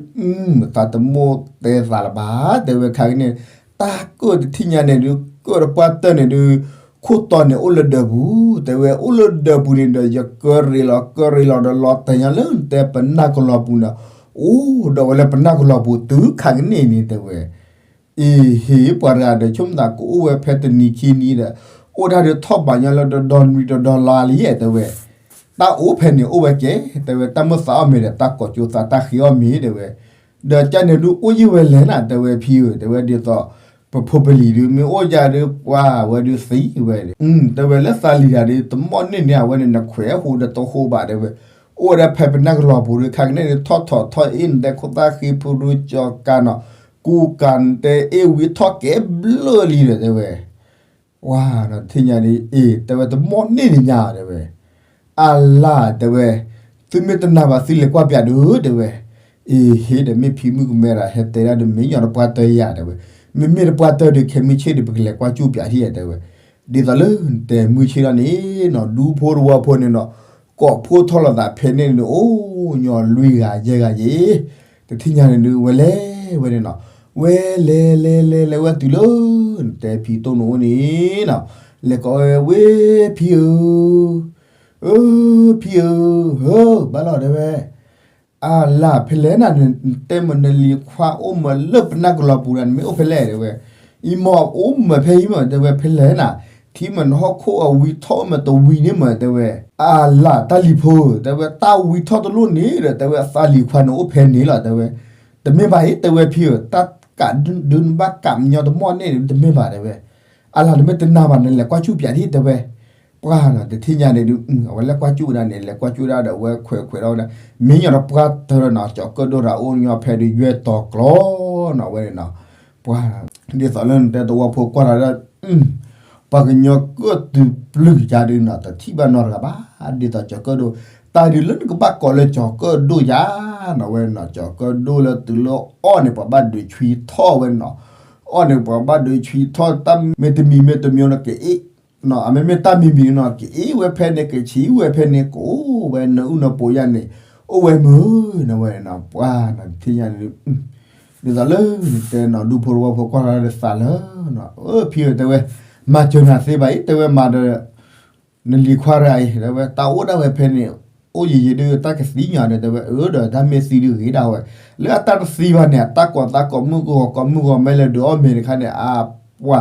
သးတမိၣ်တဲသးလၢၤဘၣ် တဲဝဲ ခါကန့ၣ် တၢ်ကၢၣ်တထံၣ်ညါန့ၣ်ဒုး ကၢၣ်တပှၢ်တၢၢ်န့ၣ်ဒုး ခိၣ်တီန့ၣ်အိၣ်လၢဒၢးပူၤ တဲဝဲ အိၣ်လၢဒၢးပူၤန့ၣ်ဒီး ယကၢၣ်ရ့ၣ်လီၤကၢၣ်ရ့ၣ်လီၤဒီး လီၤတဲာ်ညါလၢနတဲပနၢ်ကလီၤပူၤန့ၣ် အိၣ်ဒီးဝဲလၢပနၢ်ကလီၤပူၤတုၤခါကန့ၣ်န့ၣ် တဲဝဲ အ့ဟ့ၣ် ပှၤတဂၤဒီး ဆိကမိၣ်သးကအိၣ်ဝဲဖဲတနံၤခံနံၤဒီး အိၣ်ဒၣ်ဒီးထီၣ်ဘၣ်ညီလၢတဒီနွံတဒီလါလံ တဲဝဲ, တၢ်အိၣ်ဖဲန့ၣ်အိၣ်ဝဲကဲ တဲဝဲ, တၢ်မုၢ်သးအီၣ်မ့ၤဒီး တၢ်ကိးကၠိသးတၢ်ဃ့အီၣ်မ့ၤ တဲဝဲ, ဒီးကန့ၣ်ဒုးအိၣ်ယံၤဝဲလဲၣ်နၤ တဲဝဲဖံဧၢ, တဲဝဲဒ်သိး ပဖိပလံၤဒုး မ့ၢ်အိၣ်ယၤဒုးပှၤဝဲဒုးသံဝဲ, တဲဝဲလၢသးလံၤတၢ်ဒုး တမီၢ်န့ၢ်န့ၣ် အဝဲန့ၣ် နခွဲးဟူးဒီးတဟူးဘၣ် တဲဝဲ, အိၣ်ဝဲဒၣ်ဖဲပနၢ်ကလီၤပူၤဒုး ခါကန့ၣ်ဒုး ထီၣ်ထီၣ်ထီၣ်အ့ၣ် နတဲခိၣ်သၣ်ဃံဖုဒုး ကၠီၤကၤနီၤ ကူကၤ နတဲအ့ၣ်ဝံထီၣ်ကဲဘျၢလံဒီး တဲဝဲ ပှၤနီၤ တထံၣ်ညါန့ၣ် အ့ၣ် တဲဝဲ တမီၢ်န့ၢ်န့ၣ်ညါ တဲဝဲ, အလၢ် တဲဝဲ, သုမ့ၢ်တနာ်ဘၣ်သုလဲၤကွၢ်ပၠးဒုး တဲဝဲ, အ့ၣ် ဟ့ၣ်ဒီး မ့ၢ်ဖံမုၣ်ကမဲဒီး ဟဲတဲဒၣ်ဒီး မ့ၢ်ညီဒီးပှၤတၢၢ်ယၤ တဲဝဲ, မ့မ့ၢ်တပှၤတၢၢ်ဒုး ခဲမုၢ်ဆ့ၣ်ဒုး ပကလဲၤကွၢ်စူၣ်ပၠးထံၣ် တဲဝဲ, ဒ်သိးလၢနတဲမုၢ်ဆ့ၣ်လီၤန့ၣ်နီၤ ဒူဖိတဝီဖိန့ၣ်နီၤ ကိးဖှိၣ်ထီၣ်လိာ်သးဖဲန့ၣ်န့ၣ် အိၣ်ညီလွံၢ်ဂၤယဲၢ်ဂၤယဲၢ်, တထံၣ်ညါန့ၣ်ဒုး ဝဲလဲၤဝဲန့ၣ်နီၤ, ဝဲလဲၤလဲၤလဲၤလဲၤဝဲတုၤလၢ နတဲဖံတိၢ်နအိၣ်န့ၣ်နီၤ, လဲၤကိးဝဲ ဝ့ၢ်ဖံဧၢ, အၢ ဖံဧၢ, ဧၢ ဘၣ်လီၤ တဲဝဲ, အလၢ် ဖဲလဲၣ်နၤ နတဲမ့ၢ်နလံၤခွါအိၣ်မ့ၢ်လၢပနၢ်ကလီၤပူၤဒီး နမ့ၢ်အိၣ်ဖဲလဲၣ် တဲဝဲ, အံၤမ့ၢ်အိၣ်မ့ၢ်ဖဲအံၤမ့ၢ် တဲဝဲ ဖဲလဲၣ်နၤ, ထံမ့ၢ်နဟီၣ်ခိၣ်အဝံထီၣ်မ့ၢ်တဝံန့ၣ်မ့ၢ် တဲဝဲ, အလၢ် တၢ်လံၤဖိ တဲဝဲ တၢ်ဝံထီၣ်တလိၣ်န့ၣ်ဒီး တဲဝဲ သးလံၤခွါန့ၣ်အိၣ်ဖဲန့ၣ်လီၤ တဲဝဲ, တမ့ၢ်ဘၣ်အံၤ တဲဝဲဖံဧၢ, တၢ်ကးဒုးနဘၣ်ကးမညီတမီၢ်န့ၢ်န့ၣ် တမ့ၢ်ဘၣ် တဲဝဲ, အလၢ် နမ့ၢ်တနာ်ဘၣ် နလဲၤကွၢ်စူၣ်ပၠးဒ် တဲဝဲ, ပှၤနီၤ တထံၣ်ညါန့ၣ်ဒုး အဝဲလဲၤကွၢ်စူၣ်ဝဲဒၣ်န့ၣ် လဲၤကွၢ်စူၣ်ဝဲဒၣ်ဒီး အဝဲခွဲးခွဲးထီၣ်ဝဲဒၣ် မ့ၢ်ညီဒီးပှၤတၢၢ်ဒီးနီၤ ကၠီၤကၢၣ်ဒိၣ်တၢ်အိၣ်ညီဖဲဒုး ယွဲၢ်တီၤကျီနီၤ ဝဲန့ၣ်နီၤ, ပှၤ ဒ်သိးလၢနတဲသဝီဖိကွၢ်တၢ်ဒီး ပှၤကညီကၢၣ်တုၤပျုၢ်ယါဒုးနီၤ တထံၣ်ဘၣ်နီတဂၤဘၣ်, ဒ်သိးကၠီၤကၢၣ်ဒိၣ် တၢ်ဒုးလၢနကဘၣ်ကိးလၢကၠီၤကၢၣ်ဒိၣ်ယါနီၤ ဝဲနီၤ ကၠီၤကၢၣ်ဒိၣ်လၢတုၤလၢအီၣ်န့ၣ် ပှၤဘၣ်ဒုးဆွံထီၣ်ဝဲနီၤ, အီၣ်န့ၣ် ပှၤဘၣ်ဒုးဆွံထီၣ် တၢ်မ့ၢ်တမံၤမ့ၢ်တမံၤန့ၣ် ကအ့ၣ် အမ့မ့ၢ်တၢ်မံၤမံၤန့ၣ်နီၤ ကအ့ၣ်ဝဲဖဲန့ၣ် ကဆံးဝဲဖဲန့ၣ် ကအိၣ်ဝဲနၢအုၣ်နၢပှိၤယါန့ၣ် အိၣ်ဝဲမုာ်နီၤ ဝဲနီၤ ပှၤနီၤ တထံၣ်ညါန့ၣ် ဒ်သိးလၢနတဲနီၤ ဒူဖိတဝီဖိကွၢ်လီၤဒီးသးလၢ အၢ ဖံဧၢ တဲဝဲ မၤစၢၤနၤသ့ဘၣ်အံၤ တဲဝဲ မၤဒီး နလံၤခွါတဂၤအံၤ တဲဝဲ တၢ်အိၣ်ဒၣ်ဝဲဖဲန့ၣ် အိၣ်ယံာ်ယံာ်ဒုး တၢ်ကသံညါဒီး တဲဝဲ အၢ ဒီးတၢ်မ့ၢ်သံဒုးဂ့ၤဒၣ်ဝဲ လၢအတၢ်တသံဘၣ်န့ၣ် အတၢ်ကိးသးကိးမုၢ်ကဂီၤကိးမုၢ်ဂီၤ မ့ၢ်လဲၤဒုးအီၣ်မ့ၤတခါန့ၣ် အပှၤ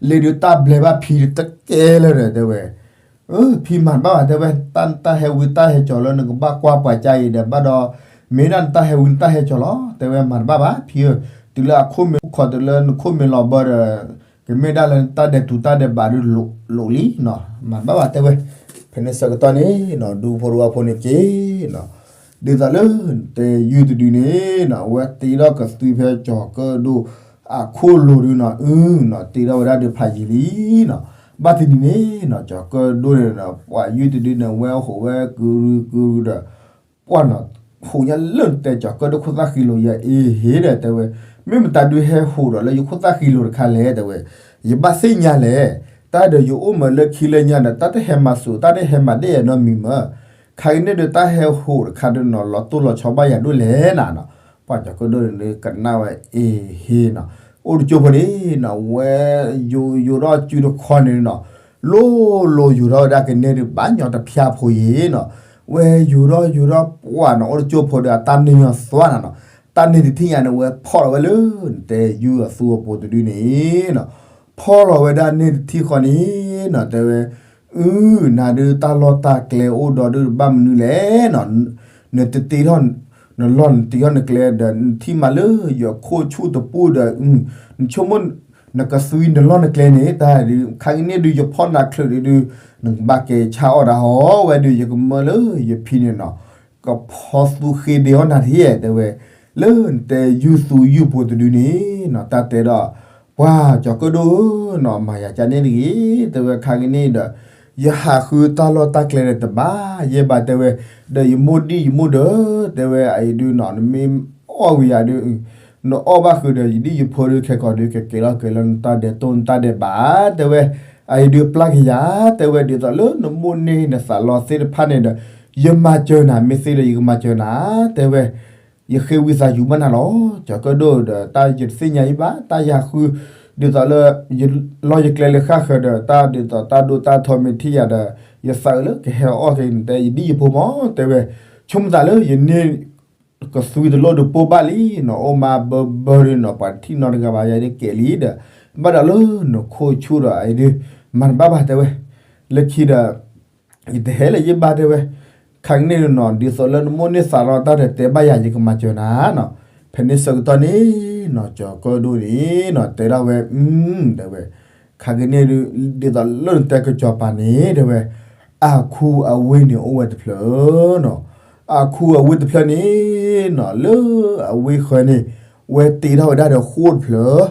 လဲၤဒုးတၢ်ဘျဲးဘၣ်ဖံတကဲလၢာ်ဒီး တဲဝဲ အၢ ဖံမၤတဘၣ်ဘၣ် တဲဝဲ တၢ်နတၢ်ဟဲဝံတၢ်ဟဲကၠီၤလၢနကဘၣ်ကွၢ်ပှၤကါအံၤဒီး ဘၣ်ဒီး မ့ၢ်ဒၣ်နတၢ်ဟဲဝံနတၢ်ဟဲကၠီၤလီၤ တဲဝဲ မၤတဘၣ်ဘၣ် ဖံဧၢ တုၤလၢအခိၣ်မ့ၢ်အိၣ်ခိးတုၤလၢနခိၣ်မ့ၢ်လီၤဘၢဒီး ကမ့ၢ်ဒၣ်လၢနတၢ်ဒဲးတူၤတၢ်ဒဲးဘးဒုးလိာ်လံနီၤ မၤတဘၣ်ဘၣ် တဲဝဲ ဖဲန့ၣ်ဆၢကတီၢ်န့ၣ်နီၤ ဒူဖိတဝီဖိန့ၣ်က့ၤနီၤ ဒ်သိးလၢတဲယုၢ်တဒုန့ၣ်နီၤ အဝဲတ့ထီၣ်ကသွံဖဲကၠီၤကၢၣ်ဒိၣ်အခိၣ်လိၤဒုနီၤ အုနီၤ တ့ထီၣ်ဝဲဒၣ်ဒုးဖးယံာ်လံနီၤ ဘၣ်တနံၤန့ၣ်နီၤ ကၠီၤကၢၣ်ဒိၣ်န့ၣ်နီၤ ပှၤယုၢ်တဒုန့ၣ် ဝဲဟူးဝဲကုရုကုရုဒီး ပှၤနီၤ ဟူးညါလၢနတဲကၠီၤကၢၣ်ဒိၣ်ခိၣ်သၣ်ဃံလိာ်ယဲအ့ဟ့ဒီး တဲဝဲ မ့ၢ်မတၤဒုးဟဲဟူးဒီးလၢယခိၣ်သၣ်ဃံလိာ်တခါလဲၣ် တဲဝဲ ယဘၣ်သ့ၣ်ညါလဲၣ် တၢ်ဒီးယအိၣ်မးလၢခံလၢညါဒီး တၢ်တဟဲမၤစၢၤ တၢ်တဟဲမၤဒဲးယၤနီတမံၤမး ခါကန့ၣ်ဒီး တၢ်ဟဲဟူးတခါဒီးနီၤ လီၤတိၢ်လီၤဆီဘၣ်ယၤဒိၣ်လဲၣ်နၤနီၤ ပှၤကၠီၤကၢၣ်ဒိၣ်န့ၣ် ကနၣ်ဝဲအ့ဟ့နီၤ အိၣ်တကၠိဖိန့ၣ်နီၤ ဝဲယိၤယိၤထီၣ်စုတခီန့ၣ်နီၤ လိၤလိၤယိၤထီၣ်ဝဲဒၣ်ကန့ၢ်ဒုး ဘၣ်ညီတဖျါဖိယ့ၤနီၤ ဝဲယိၤထီၣ်ယိၤထီၣ်ပှၤနီၤ အိၣ်တကၠိဖိဒီး အတၢ်န့ၢ်ညီသွါနၤနီၤ တၢ်န့ၢ်တထံၣ်ညါန့ၣ် ဝဲဖီၣ်လီၤဝဲလၢ နတဲယုၢ်အသူအပူၤတဒုန့ၣ်နီၤ ဖီၣ်လီၤဝဲဒၣ်န့ၢ်တထံၣ်ဃီန့ၣ်နီၤ တဲဝဲ အု နၤဒုးတၢ်လီၢ်တၢ်ကျဲအိၣ်ဒီးဒုး ဘၣ်မနုၤလဲၣ်နီၤ နတတ့ထီၣ် နလီၢ်နတ့ထီၣ်နကျဲဒီး နထံၣ်မးလၢယခိၣ်ဆူၣ်တပူၤဒီး နဆိကမိၣ် နကသွံနလီၢ်နကျဲန့ၣ် တၢ်ဒုး ခါကန့ၣ်ဒုး ယဖီၣ်နၤချုးဒုးဒုး နကဘၣ်ကဲဆါအီၣ်တၢ်ဟီဝဲဒုး ယကမၢလၢယဖံန့ၣ်နီၤ ကဖီသူဃ့ဒ့အီၣ်နၤတဟ့ တဲဝဲ လၢနတဲယုၢ်သူယုၢ်ဖိတဒုန့ၣ်နီၤ တၢ်တဲဒီး ပှၤကၠီၤကၢၣ်ဒိၣ်ဧၢနီၤ မၤယၤကန့ၣ်တဂ့ၤ တဲဝဲ ခါကန့ၣ်ဒီး ယဟးဃုတၢ်လီၢ်တၢ်ကျဲဒီးတဘၣ်ယဲဘၣ် တဲဝဲ ဒီးယမိၢ်ဒံၣ်ယမိၢ်ဒီး တဲဝဲ အအံၤဒုးနီၤ နမ့ၢ်အီၣ်ဝံၤယၤဒုး နအီၣ်ဘၣ်ဃုာ်ဒီး ယဒံၣ်ယဖိဒုး ခဲကိာ်ဒုး ကကဲလီၤကဲၤလၢနတၢ်ဒဲးတိၢ်နတၢ်ဒဲးဘး တဲဝဲ အအံၤဒုးပျၢ်က့ၤယၤ တဲဝဲ ဒ်သိးလၢနမိၢ်န့ၢ်နသးလီသ့ၣ်တဖၣ်န့ၣ်ဒီး ယမၤစၢၤနၤ မ့ၢ်သ့ဒီး ယကမၤစၢၤနၤ တဲဝဲ ယဃ့ဝံသးစူၤဘၣ်နၤလီၤ ကၠီၤကၢၣ်ဒိၣ်ဒီး တၢ်ယတသ့ၣ်ညါအံၤဘၣ် တၢ်ယဟးဃု ဒ်သိးလၢ ယလီၢ်ယကျဲလၢဃၣ်ဃၢၤဒီး တၢ်ဒ်သိးတၢ်ဒိတၢ်ထီမ့ၢ်ထံၣ်ယၤဒီး ယသးအုးလၢကဟဲအီၣ်က့ၤနတဲ ယဒံၣ်ယဖိမး တဲဝဲ ဆိကမိၣ်သးလၢယန့ၢ် ကသွံတလိၣ်ဒုးပိၢ်ဘၣ်လံနီၤ အိၣ်မးဘၢဘၢဒုးနီၤ ပှၤတထံၣ်နီတဂၤဘၣ် ယၤဒုးကဲးလံဒီး ဘၣ်ဒီးလၢနခိၣ်ဆူၣ်ဒီးအံၤဒုး မၤတဘၣ်ဘၣ်တဲဝဲ, လၢခံဒီး ယတဟဲလၢၤယဘၣ်တဲဝဲ, ခါကန့ၣ်နီၤ ဒ်သိးလၢနမိၣ်န့ၢ်သးဒီးတၢ်ဒီးတဲဘၣ်ယၤ ယကမၤစၢၤနၤနီၤ, ဖဲန့ၣ်ဆၢကတီၢ်န့ၣ်နီၤ ကၠီၤကၢၣ်ဒိၣ်န့ၣ်နီၤ တဲဒၣ်ဝဲ, တဲဝဲ, ခါကန့ၣ်ဒုး ဒ်သိးလၢနတဲကစီၤပၤန့ၣ် တဲဝဲ, အခိၣ်အဝ့ၢ်န့ၣ်အိၣ်ဝဲတဖျၢၣ်နီၤ, အခိၣ်အဝ့ၢ်တဖျၢၣ်န့ၣ်နီၤ လၢအဝ့ၢ်ဃၢၤန့ၣ် ဝဲတ့ထီၣ်ဝဲဒၣ်ဒီးဃိၣ်တဖျၢၣ်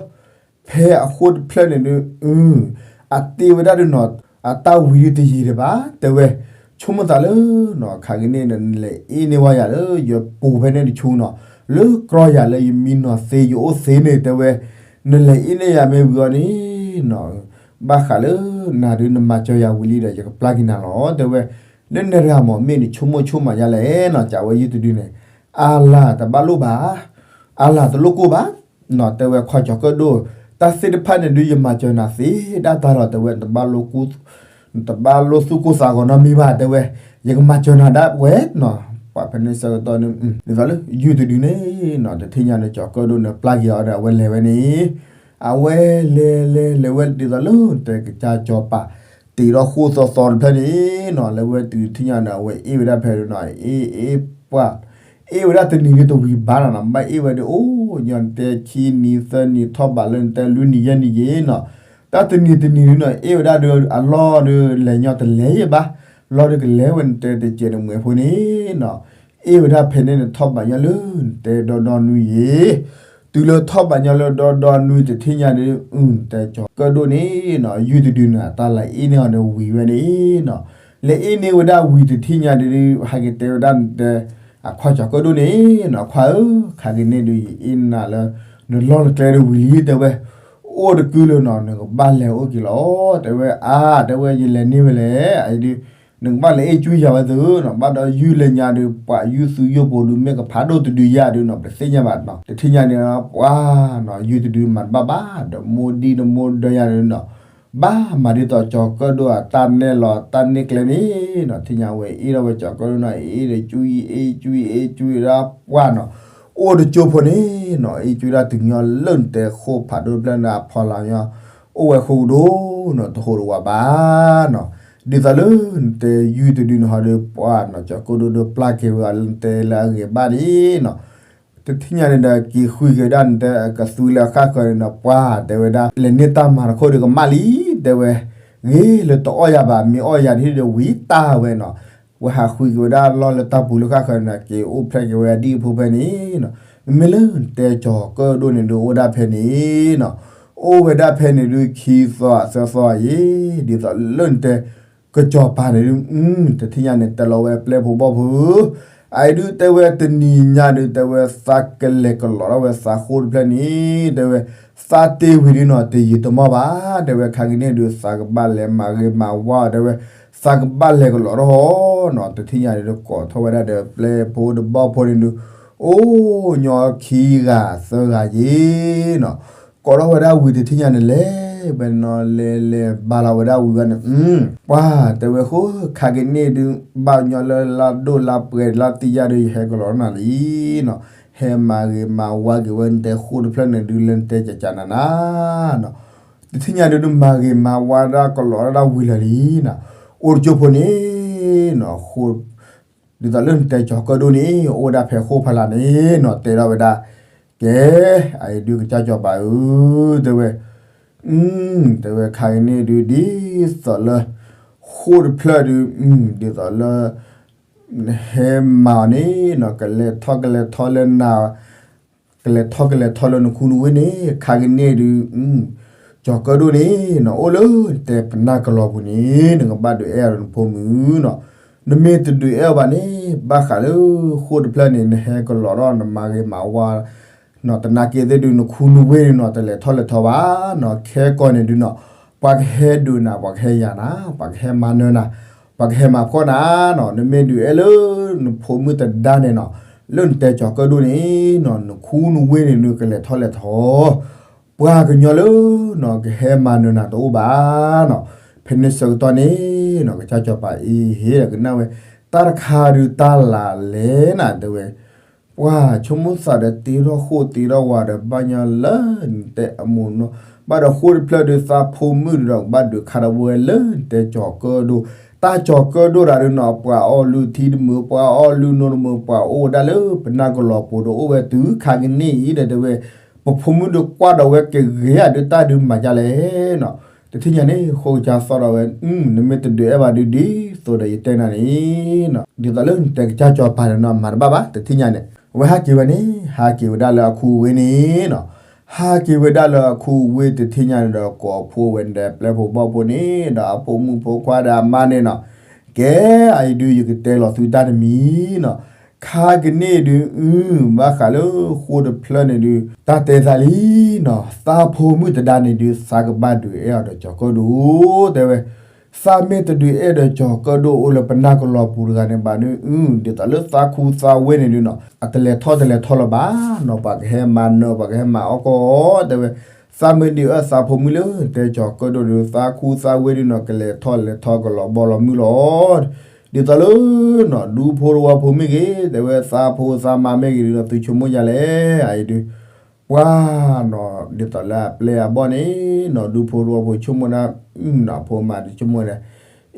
ဖဲအဃိၣ်တဖျၢၣ်န့ၣ်ဒုး အတ့ဝဲဒၣ်ဒုးနီၤ အတၢ်ဝံၤဒုးတယံာ်ဒံးဘၣ် တဲဝဲ, ဆိကမိၣ်သးလၢနီၤ ခါကန့ၣ်ဒီး နလဲၤအ့ၣ်န့ၢ်ဝဲယၤလၢယပူၤဖဲန့ၣ်တဆူနီၤ, လၢကြီယၤလၢယမံနီၤသ့ယအိၣ်သ့န့ၣ် တဲဝဲ, နလဲၤအ့ၣ်န့ၢ်ယၤမ့ၢ်ဝံၤအီၤန့ၣ်နီၤ ဘၣ်ဃးလၢနၤဒုးနမၤစၢၤယၤဝံၤလံဒီး ယကပျၢ်က့ၤနၤလီၤ တဲဝဲ, လၢနဲတဂၤမ့ၢ်မ့ၢ်န့ၣ် ဆိကမိၣ်ဆိကမးယါလဲၣ်နီၤ ကးဝဲယုၢ်တဒုန့ၣ်, အါလၢ်တဘၣ်လိၣ်ဘၣ် အါလၢ်တလိၣ်ကိၢ်ဘၣ်နီၤ တဲဝဲခွါကၠီၤကၢၣ်ဒိၣ်, တၢ်သ့ၣ်တဖၣ်န့ၣ်ဒုး ယမၤစၢၤနၤသ့ဒၣ်တၢ်လီၤ တဲဝဲ, တဘၣ်လိၣ်သူၣ်ကိၢ်သးဂီၤနီတမံၤဘၣ် တဲဝဲ, ယကမၤစၢၤနၤဒၣ်ဝဲနီၤ, ပှၤဖဲန့ၣ်ဆၢကတီၢ်န့ၣ် ဒ်သိးလၢယုၢ်တဒုန့ၣ်နီၤ တထံၣ်ညါန့ၣ်ကၠီၤကၢၣ်ဒိၣ်န့ၣ်ပျၢ်က့ၤအီၤဒီး အဝဲလဲၤဝဲန့ၣ် အဝဲလဲၤလဲၤလဲၤဝဲဒ်သိးလၢတဲကစၢ်ကၠီၤပၤ တ့ထီၣ်ဃိၣ်သီသီတဖျၢၣ်န့ၣ်နီၤ လၢဝဲတုၤတထံၣ်ညါန့ၣ် အဝဲအ့ၣ်ဝဲဒၣ်ဖဲဒုးနီၤ အ့ၣ်အ့ၣ်ပှၢ် အ့ၣ်ဝဲဒၣ်တနံၤဒုးတဝံၤဘၣ်နီၤနီၤ ဘၣ်အ့ၣ်ဝဲဒုး အိၣ်ညီနတဲခံနံၤသၢနံၤထီၣ်ဘးလၢနတဲလွံၢ်နံၤယဲၢ်နံၤယဲၢ်နီၤ, တၢ်တနံၤတနံၤဒုးနီၤ အ့ၣ်ဝဲဒၣ်ဒုးအလီၢ်ဒုးလဲၤညီတလဲၤယဲၢ်ဘၣ်, လီၢ်ဒုးကလဲၤဝဲနတဲတစဲးတမှဲၤဖိန့ၣ်နီၤ အ့ၣ်ဝဲဒၣ်ဖဲန့ၣ်နထီၣ်ဘးညီလၢနတဲဒီဒီနွံယဲၢ်, တုၤလၢထီၣ်ဘးညီလၢဒီဒီနွံတထံၣ်ညါဒုး တဲကၠီၤကၢၣ်ဒိၣ်န့ၣ်နီၤ ယုၢ်တဒုန့ၣ် တၢ်လဲၤအ့ၣ်န့ၢ်အီၤန့ၣ်ဝံၤဝဲန့ၣ်နီၤ, လဲၤအ့ၣ်န့ၢ်ဝဲဒၣ်ဝံၤတထံၣ်ညါဒုး ဟဲက့ၤတဲဝဲဒၣ်နတဲ အခွါကၠီၤကၢၣ်ဒိၣ်န့ၣ်နီၤ ခွါဧၢ, ခါက့ၤန့ၣ်ဒုးယအ့ၣ်နၤလၢ နလီၢ်နကျဲဒုးဝံၤလံတဲဝဲ, အိၣ်တကုလၢနီၤ နကဘၣ်လဲၤအိၣ်က့ၤလီၤ တဲဝဲ, အါ တဲဝဲ ယလဲၤန့ၢ်ဝဲလဲၣ် အဒုး နကဘၣ်လဲၤအ့ၣ်ကွံယၤဝဲသုနီၤ ဘၣ်ဒီးယုၢ်လၢညါဒုး ပှၤယုၢ်သုယိၣ်ဖိဒုး မ့ၢ်ကဖးဒိၣ်တဒုယၤဒုးနီၤ ပတသ့ၣ်ညါဘၣ်နီၤ တထံၣ်ညါန့ၣ်ပှၤနီၤ ယုၢ်တဒုမၤတဘၣ်ဘၣ် ဒီးမိၢ်ဒံၣ်ဒီးမိၢ်ဒၢယၤဒုးနီၤ ဘၣ်မၤဒ်သိးကၠီၤကၢၣ်ဒိၣ်အတၢ်နဲၣ်လီၤတၢ်နဲၣ်ကျဲန့ၣ်နီၤ ထံၣ်ညါဝဲအ့ၣ်ထီၣ်ဝဲကၠီၤကၢၣ်ဒိၣ်နီၤ အ့ၣ်ဒီးကွံအ့ၣ်ကွံအ့ၣ်ကွံဒၣ်ပှၢ်နီၤ အိၣ်တကၠိဖိန့ၣ်နီၤ အ့ၣ်ကွံဒၣ်တုၤညီလၢနတဲဃိၣ်ဖးဒိၣ်တဖျၢၣ်န့ၣ် အဖီလာ်ညီ အိၣ်ဝဲဃိကဒိၣ်နီၤ တဟိးတဝးဘၣ်နီၤ ဒ်သိးလၢနတဲယုၢ်တဒုန့ၣ်ဟီဒုးပှၢ်နီၤ ကၠီၤကၢၣ်ဒိၣ်ဒုးပျၢ်က့ၤဝဲအီၤလၢနတဲလၢအဂ့ၤဘၣ်န့ၣ်နီၤ တထံၣ်ညါန့ၣ်ဒီး က့ၤဃုက့ၤဝဲဒၣ်နတဲကသူလၢအဃၣ်ဃၢၤန့ၣ်ဒီး ပှၢ်တဲဝဲဒၣ် လဲၤန့ၢ်တၢ်မၤတခိၣ်ဒုးကမၣ်လံ တဲဝဲ ဂ့ၤလၢတအီၣ်ယၤဘၣ် မ့ၢ်အီၣ်ယၤဒ်ဒီးဝံၤတၢ်ဝဲနီၤ ဝဲဟးဃုက့ၤဝဲဒၣ်လီၢ်လၢတၢ်ပူၤလၢဃၣ်ဃၢၤန့ၣ်ဒီး က့ၤအိၣ်ဖျဲၣ်က့ၤဝဲဒၣ်ဒ်အဖိဖဲန့ၣ်နီၤ မ့မ့ၢ်လၢနတဲကၠီၤကၢၣ်ဒိၣ်န့ၣ်ဒုးအိၣ်ဒၣ်ဖဲန့ၣ်နီၤ အိၣ်ဝဲဒၣ်ဖဲန့ၣ်ဒုးခံသီသၢသီယဲၢ် ဒ်သိးလၢနတဲ ကစီၤပၤန့ၣ်ဒုး တထံၣ်ညါန့ၣ် တဲလီၤဝဲပျဲၢ်ဖိဘီၣ်ဖိ အအံၤဒုးတဲဝဲတနံၤညါဒုး တဲဝဲသးကလဲၤကလီၤထီၣ်ဝဲသးဃိတဖျၢၣ်န့ၣ် တဲဝဲ သးတ့ဝံၤဒုးနီၤ တယံာ်တမီၢ်ဘၣ် တဲဝဲခါက့ၤန့ၣ်ဒုး သးကဘၣ်လဲၤမၤဂ့ၤမၤဝါ တဲဝဲ သးကဘၣ်လဲၤကလီၤထီၣ်နီၤ တထံၣ်ညါန့ၣ်ဒုး ကိးထီၣ်ဝဲဒၣ်ဒီးပျဲၢ်ဖိဒီးဘီၣ်ဖိန့ၣ်ဒုး အိၣ်ညီခံဂၤသၢဂၤယဲၢ်နီၤ ကိးထီၣ်ဝဲဒၣ်ဝံၤတထံၣ်ညါန့ၣ် လဲၤဝဲနီၤ လဲၤလဲၤဘါလီၤဝဲဒၣ်ဝံၤဝဲန့ၣ် ပှၢ်တဲဝဲဃိ ခါက့ၤန့ၣ်ဒုး ဘၣ်ညီလၢလါဒိၣ်လါပှဲၤလါတံၢ်ယါဒုး ယဟဲကလီၤနၤလံနီၤ ဟဲမၤဂ့ၤမၤဝါက့ၤဝဲနတဲဃိတဖျၢၣ်န့ၣ်ဒုး လၢနတဲကကနၤနၤနီၤ တထံၣ်ညါဒုး မၤဂ့ၤမၤဝါဒၣ်ကလီၤဒၣ်ဝံၤလၢာ်လံနီၤ အိၣ်တကၠိဖိန့ၣ်နီၤ ဒ်သိးလၢနတဲကၠီၤကၢၣ်ဒိၣ်န့ၣ် အိၣ်ဝဲဒၣ်ဖဲဃိဖီလာ်န့ၣ်နီၤ တဲထီၣ်ဝဲဒၣ် ကဲ အအံၤဒုးကစၢ်ကၠီၤပၤဧၢ တဲဝဲ တဲဝဲခါက့ၤန့ၣ်ဒုး ဒ်သိးလၢ ဃိတဖျၢၣ်ဒုး ဒ်သိးလၢ နဟဲမၤအီၤန့ၣ်နီၤ ကလဲၤထီၣ်ကလဲၤထီလၢနၤ ကလဲၤထီၣ်ကလဲၤထီလၢနခူနဝ့ၢ်န့ၣ် ခါက့ၤန့ၣ်ဒုး ကၠီၤကၢၣ်ဒိၣ်န့ၣ်နီၤ အိၣ်လၢတဲပနၢ်ကလီၤပူၤန့ၣ် နကဘၣ်ဒုးအဲၣ်အီၤဒီးနဖိမုၣ်နီၤ နမ့ၢ်တဒုးအဲၣ်အီၤဘၣ်န့ၣ် ဘၣ်ဃးလၢဃိတဖျၢၣ်န့ၣ် နဟဲကလီၤထီၣ် နမၤဂ့ၤမၤဝါ နီၤ တနာ်က့သ့ၣ်ဒုး နခူနဝ့ၢ်န့ၣ်နီၤ တလဲၤထီၣ်လဲၤထီဘၣ်နီၤ ခဲကီၢ်န့ၣ်ဒုးနီၤ ပှၤကဟဲဒုးနၤ ပှၤကဟဲယၤနၤ ပှၤကဟဲမၤနၢၤနၤ ပှၤကဟဲမၤဖှီၣ်နၤနီၤ နမ့ၢ်ဒုးအဲၣ်လၢ နဖိမုၣ်တဒါန့ၣ်နီၤ လၢနတဲကၠီၤကၢၣ်ဒိၣ်န့ၣ်နီၤ နခူနဝ့ၢ်န့ၣ်ဒုး ကလဲၤထီၣ်လဲၤထီ ပှၤကညီလၢနီၤ ကဟဲမၤနၢၤနၤတအိၣ်ဘၣ်နီၤ ဖဲန့ၣ်ဆၢကတီၢ်န့ၣ်နီၤ ကစၢ်ကၠီၤပၤအံၤ ဟ့ၣ်ဒီးကနၣ်ဝဲ တၢ်တခါဒုးတၢ်လၢ်လဲၣ်နၤ တဲဝဲ ပှၤဆိကမိၣ်သးဒီးတ့ထီၣ်ဃိၣ်တ့ထီၣ်ဝါဒီး ဘၣ်ညီလၢနတဲအမိၢ်နီၢ် ဘၣ်ဒီးဃိၣ်တဖျၢၣ်ဒီး သးဖိမုၣ်ဒီး ကဘၣ်ဒုးခးဒီးဝဲလၢနတဲကၠီၤကၢၣ်ဒိၣ်, တၢ်ကၠီၤကၢၣ်ဒိၣ်တဂၤဒီးနီၤ ပှၤအီၣ်လုၢ်ထံတမုာ် ပှၤအီၣ်လုၢ်နိတမုာ် ပှၤအိၣ်ဝဲဒၣ်လၢပနၢ်ကလီၤပူၤဒီး အိၣ်ဝဲတုၤခါကန့ၢ်အံၤဒီးတဲဝဲ ပဖိမုၣ်ဒုးကွၢ်ဒီးဝဲကဂ့ၤဧါ ဒုးတၢ်ဒုးမၤဒ်လဲၣ်နီၤ. တထံၣ်ညါန့ၣ် ဃိကစၢ်သီၣ်ဒီးဝဲ, နမ့ၢ်တဒုးအဲၣ်ဘၣ်ဒုး ဒ်သိးဒီးယတဲနၤန့ၣ်နီၤ ဒ်သိးလၢနတဲကစၢ်ကၠီၤပၤန့ၣ်နီၤ မၤတဘၣ်ဘၣ် တထံၣ်ညါန့ၣ် အဝဲဟးက့ၤဝဲန့ၣ် ဟးက့ၤဝဲဒၣ်လၢအခူအဝ့ၢ်န့ၣ်နီၤ. ဟးက့ၤဝဲဒၣ်လၢအခူအဝ့ၢ် တထံၣ်ညါန့ၣ်ဒီး ကိးဖှိၣ်ဝဲဒၣ်ပျဲၢ်ဖိဘီၣ်ဖိန့ၣ် ဒီးအဖိမုၣ်ဖိခွါဒီးအမါန့ၣ်နီၤ, ကဲအံၤဒုး ယကတဲလီၤသုတၢ်တမံၤနီၤ. ခါကန့ၢ်ဒုး အု ဘၣ်ဃးလၢဃိၣ်တဖျၢၣ်န့ၣ်ဒုး တၢ်တဲသးလံနီၤ သးဖိမုၣ်တဒါန့ၣ်ဒုး သးကဘၣ်ဒုးအဲၣ်အီၤဒီးကၠီၤကၢၣ်ဒိၣ် တဲဝဲ. သးမ့ၢ်တဒုးအဲၣ်ဒီးကၠီၤကၢၣ်ဒိၣ်အိၣ်လၢပနၢ်ကလီၤပူၤတဂၤန့ၣ်ဘၣ်ဒုး အု ဒ်သိးလၢသးခူသးဝ့ၢ်န့ၣ်ဒုးနီၤ အတလဲၤထီၣ်တလဲၤထီလၢၤဘၣ်နီၤ ပှၤကဟဲမၤနၢၤ ပှၤကဟဲမၤအီၣ်ကီၢ် တဲဝဲ. သးမ့ၢ်ဒုးအၢသးဖိမုၣ်လၢတဲကၠီၤကၢၣ်ဒိၣ်ဒုး သးခူသးဝ့ၢ်ဒုးနီၤ ကလဲၤထီၣ်လဲၤထီကလီၤဘီလီၤမုၢ်လီၤ. ဒ်သိးလၢနီၤ ဒူဖိတဝီဖိမ့ၢ်ဂ့ၤ တဲဝဲ သးဖိသးမါမ့ၢ်ဂ့ၤဒုးနီၤ သုဆိကမိၣ်ယၤလဲၣ် အအံၤဒုး ပှၤနီၤ ဒ်သိးလၢအပျဲၢ်အဘီၣ်န့ၣ်နီၤ ဒူဖိတဝီဖိဆိကမိၣ်ဒၣ် နီၤ ဖိမါဒုးဆိကမိၣ်န့ၣ်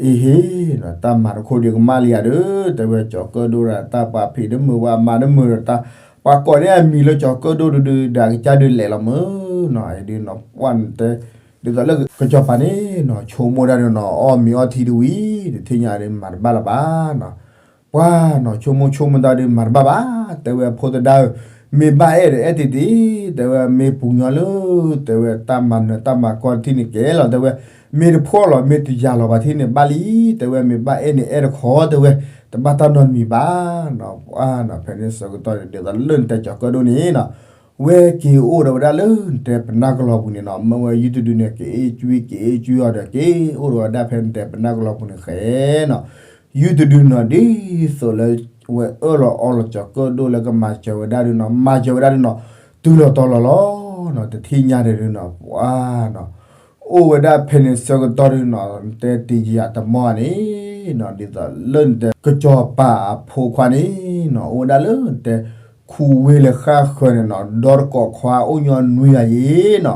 အ့ဟ့နီၤ တၢ်မၤတခိၣ်ဒုးကမၣ်လံယၤဒီး တဲဝဲ ကၠီၤကၢၣ်ဒိၣ်ဒီး တၢ်ပှၤဖံးတမုာ် ပှၤမါတမုာ်ဒီး တၢ်ပှၤကိးန့ၢ်အမံၤလၢကၠီၤကၢၣ်ဒိၣ်ဒုးဒုး ဒီးအကစၢ်ဒုးလဲၤလီၤမုၢ်နီၤ အံၤဒုးနီၤ ပှၤနတဲ ဒ်သိးလၢကစၢ်ကၠီၤပၤန့ၣ်နီၤ ဆိကမိၣ်ဒၣ်ဒုးနီၤ အီၣ်မ့ၤအီထံတဝံၤ တထံၣ်ညါဒုးမၤတဘၣ်လၢၤဘၣ်နီၤ ပှၤနီၤ ဆိကမိၣ်ဆိကမိၣ်တၢ်ဒုးမၤတဘၣ်ဘၣ် တဲဝဲ ဖိသဒါဧၢ မ့ၢ်ဘၣ်အဲၣ်ဒီးအဲၣ်တ့ၢ်တ့ၢ် တဲဝဲ မ့ၢ်ပူၤညီလၢ တဲဝဲ တၢ်မၤနၢၤတၢ်မၤကီၢ်တထံၣ်န့ၣ်ကဲလီၤ တဲဝဲ မ့ၢ်တဖှီၣ်လီၤ မ့ၢ်တယာ်လီၤဘၣ်ထံၣ်န့ၣ်ဘၣ်လံ တဲဝဲ မ့ၢ်ဘၣ်အဲၣ်န့ၣ်အဲၣ်တခီ တဲဝဲ တဘၣ်တၢ်နီတမံၤဘၣ်နီၤ ပှၤနီၤ ဖဲန့ၣ်ဆၢကတီၢ်န့ၣ် ဒ်သိးလၢနတဲကၠီၤကၢၣ်ဒိၣ်န့ၣ်နီၤ ဝဲက့ၤအိၣ်ဒီးဝဲဒၣ်လၢနတဲပနၢ်ကလီၤပူၤန့ၣ်နီၤ မ့ၢ်ဝဲယုၢ်တဒုန့ၣ် က့ၤအ့ၣ်ကွံ က့ၤအ့ၣ်ကွံအီၤဒီး က့ၤအိၣ်ဒီးဝဲဒၣ်ဖဲနတဲပနၢ်ကလီၤပူၤန့ၣ်ဃဲနီၤ ယုၢ်တဒုနီၤ ဒ်သိးလၢ ဝဲအၢၣ်လီၤအီလီၤကၠီၤကၢၣ်ဒိၣ်လၢကမၤစၢၤဝဲဒၣ်ဒုနီၤ မၤစၢၤဝဲဒၣ်ဒုနီၤ တုၤလီၤတီၤလီၤလီၤနီၤ တထံၣ်ညါန့ၣ်ဒုနီၤ ပှၤနီၤ အိၣ်ဝဲဒၣ်ဖဲန့ၣ်ဆၢကတီၢ်ဒုနီၤ နတဲတံၤယၤတမီၢ်န့ၣ်နီၤ ဒ်သိးလၢနတဲ ကစၢ်စီၤပၤအဖိခွါန့ၣ်နီၤ အိၣ်ဝဲဒၣ်လၢနတဲ ခူဝ့ၢ်လၢဃၣ်ဃၢၤန့ၣ်နီၤ ဒီတကိးခွါအိၣ်ညီနွံဂၤယ့ၤနီၤ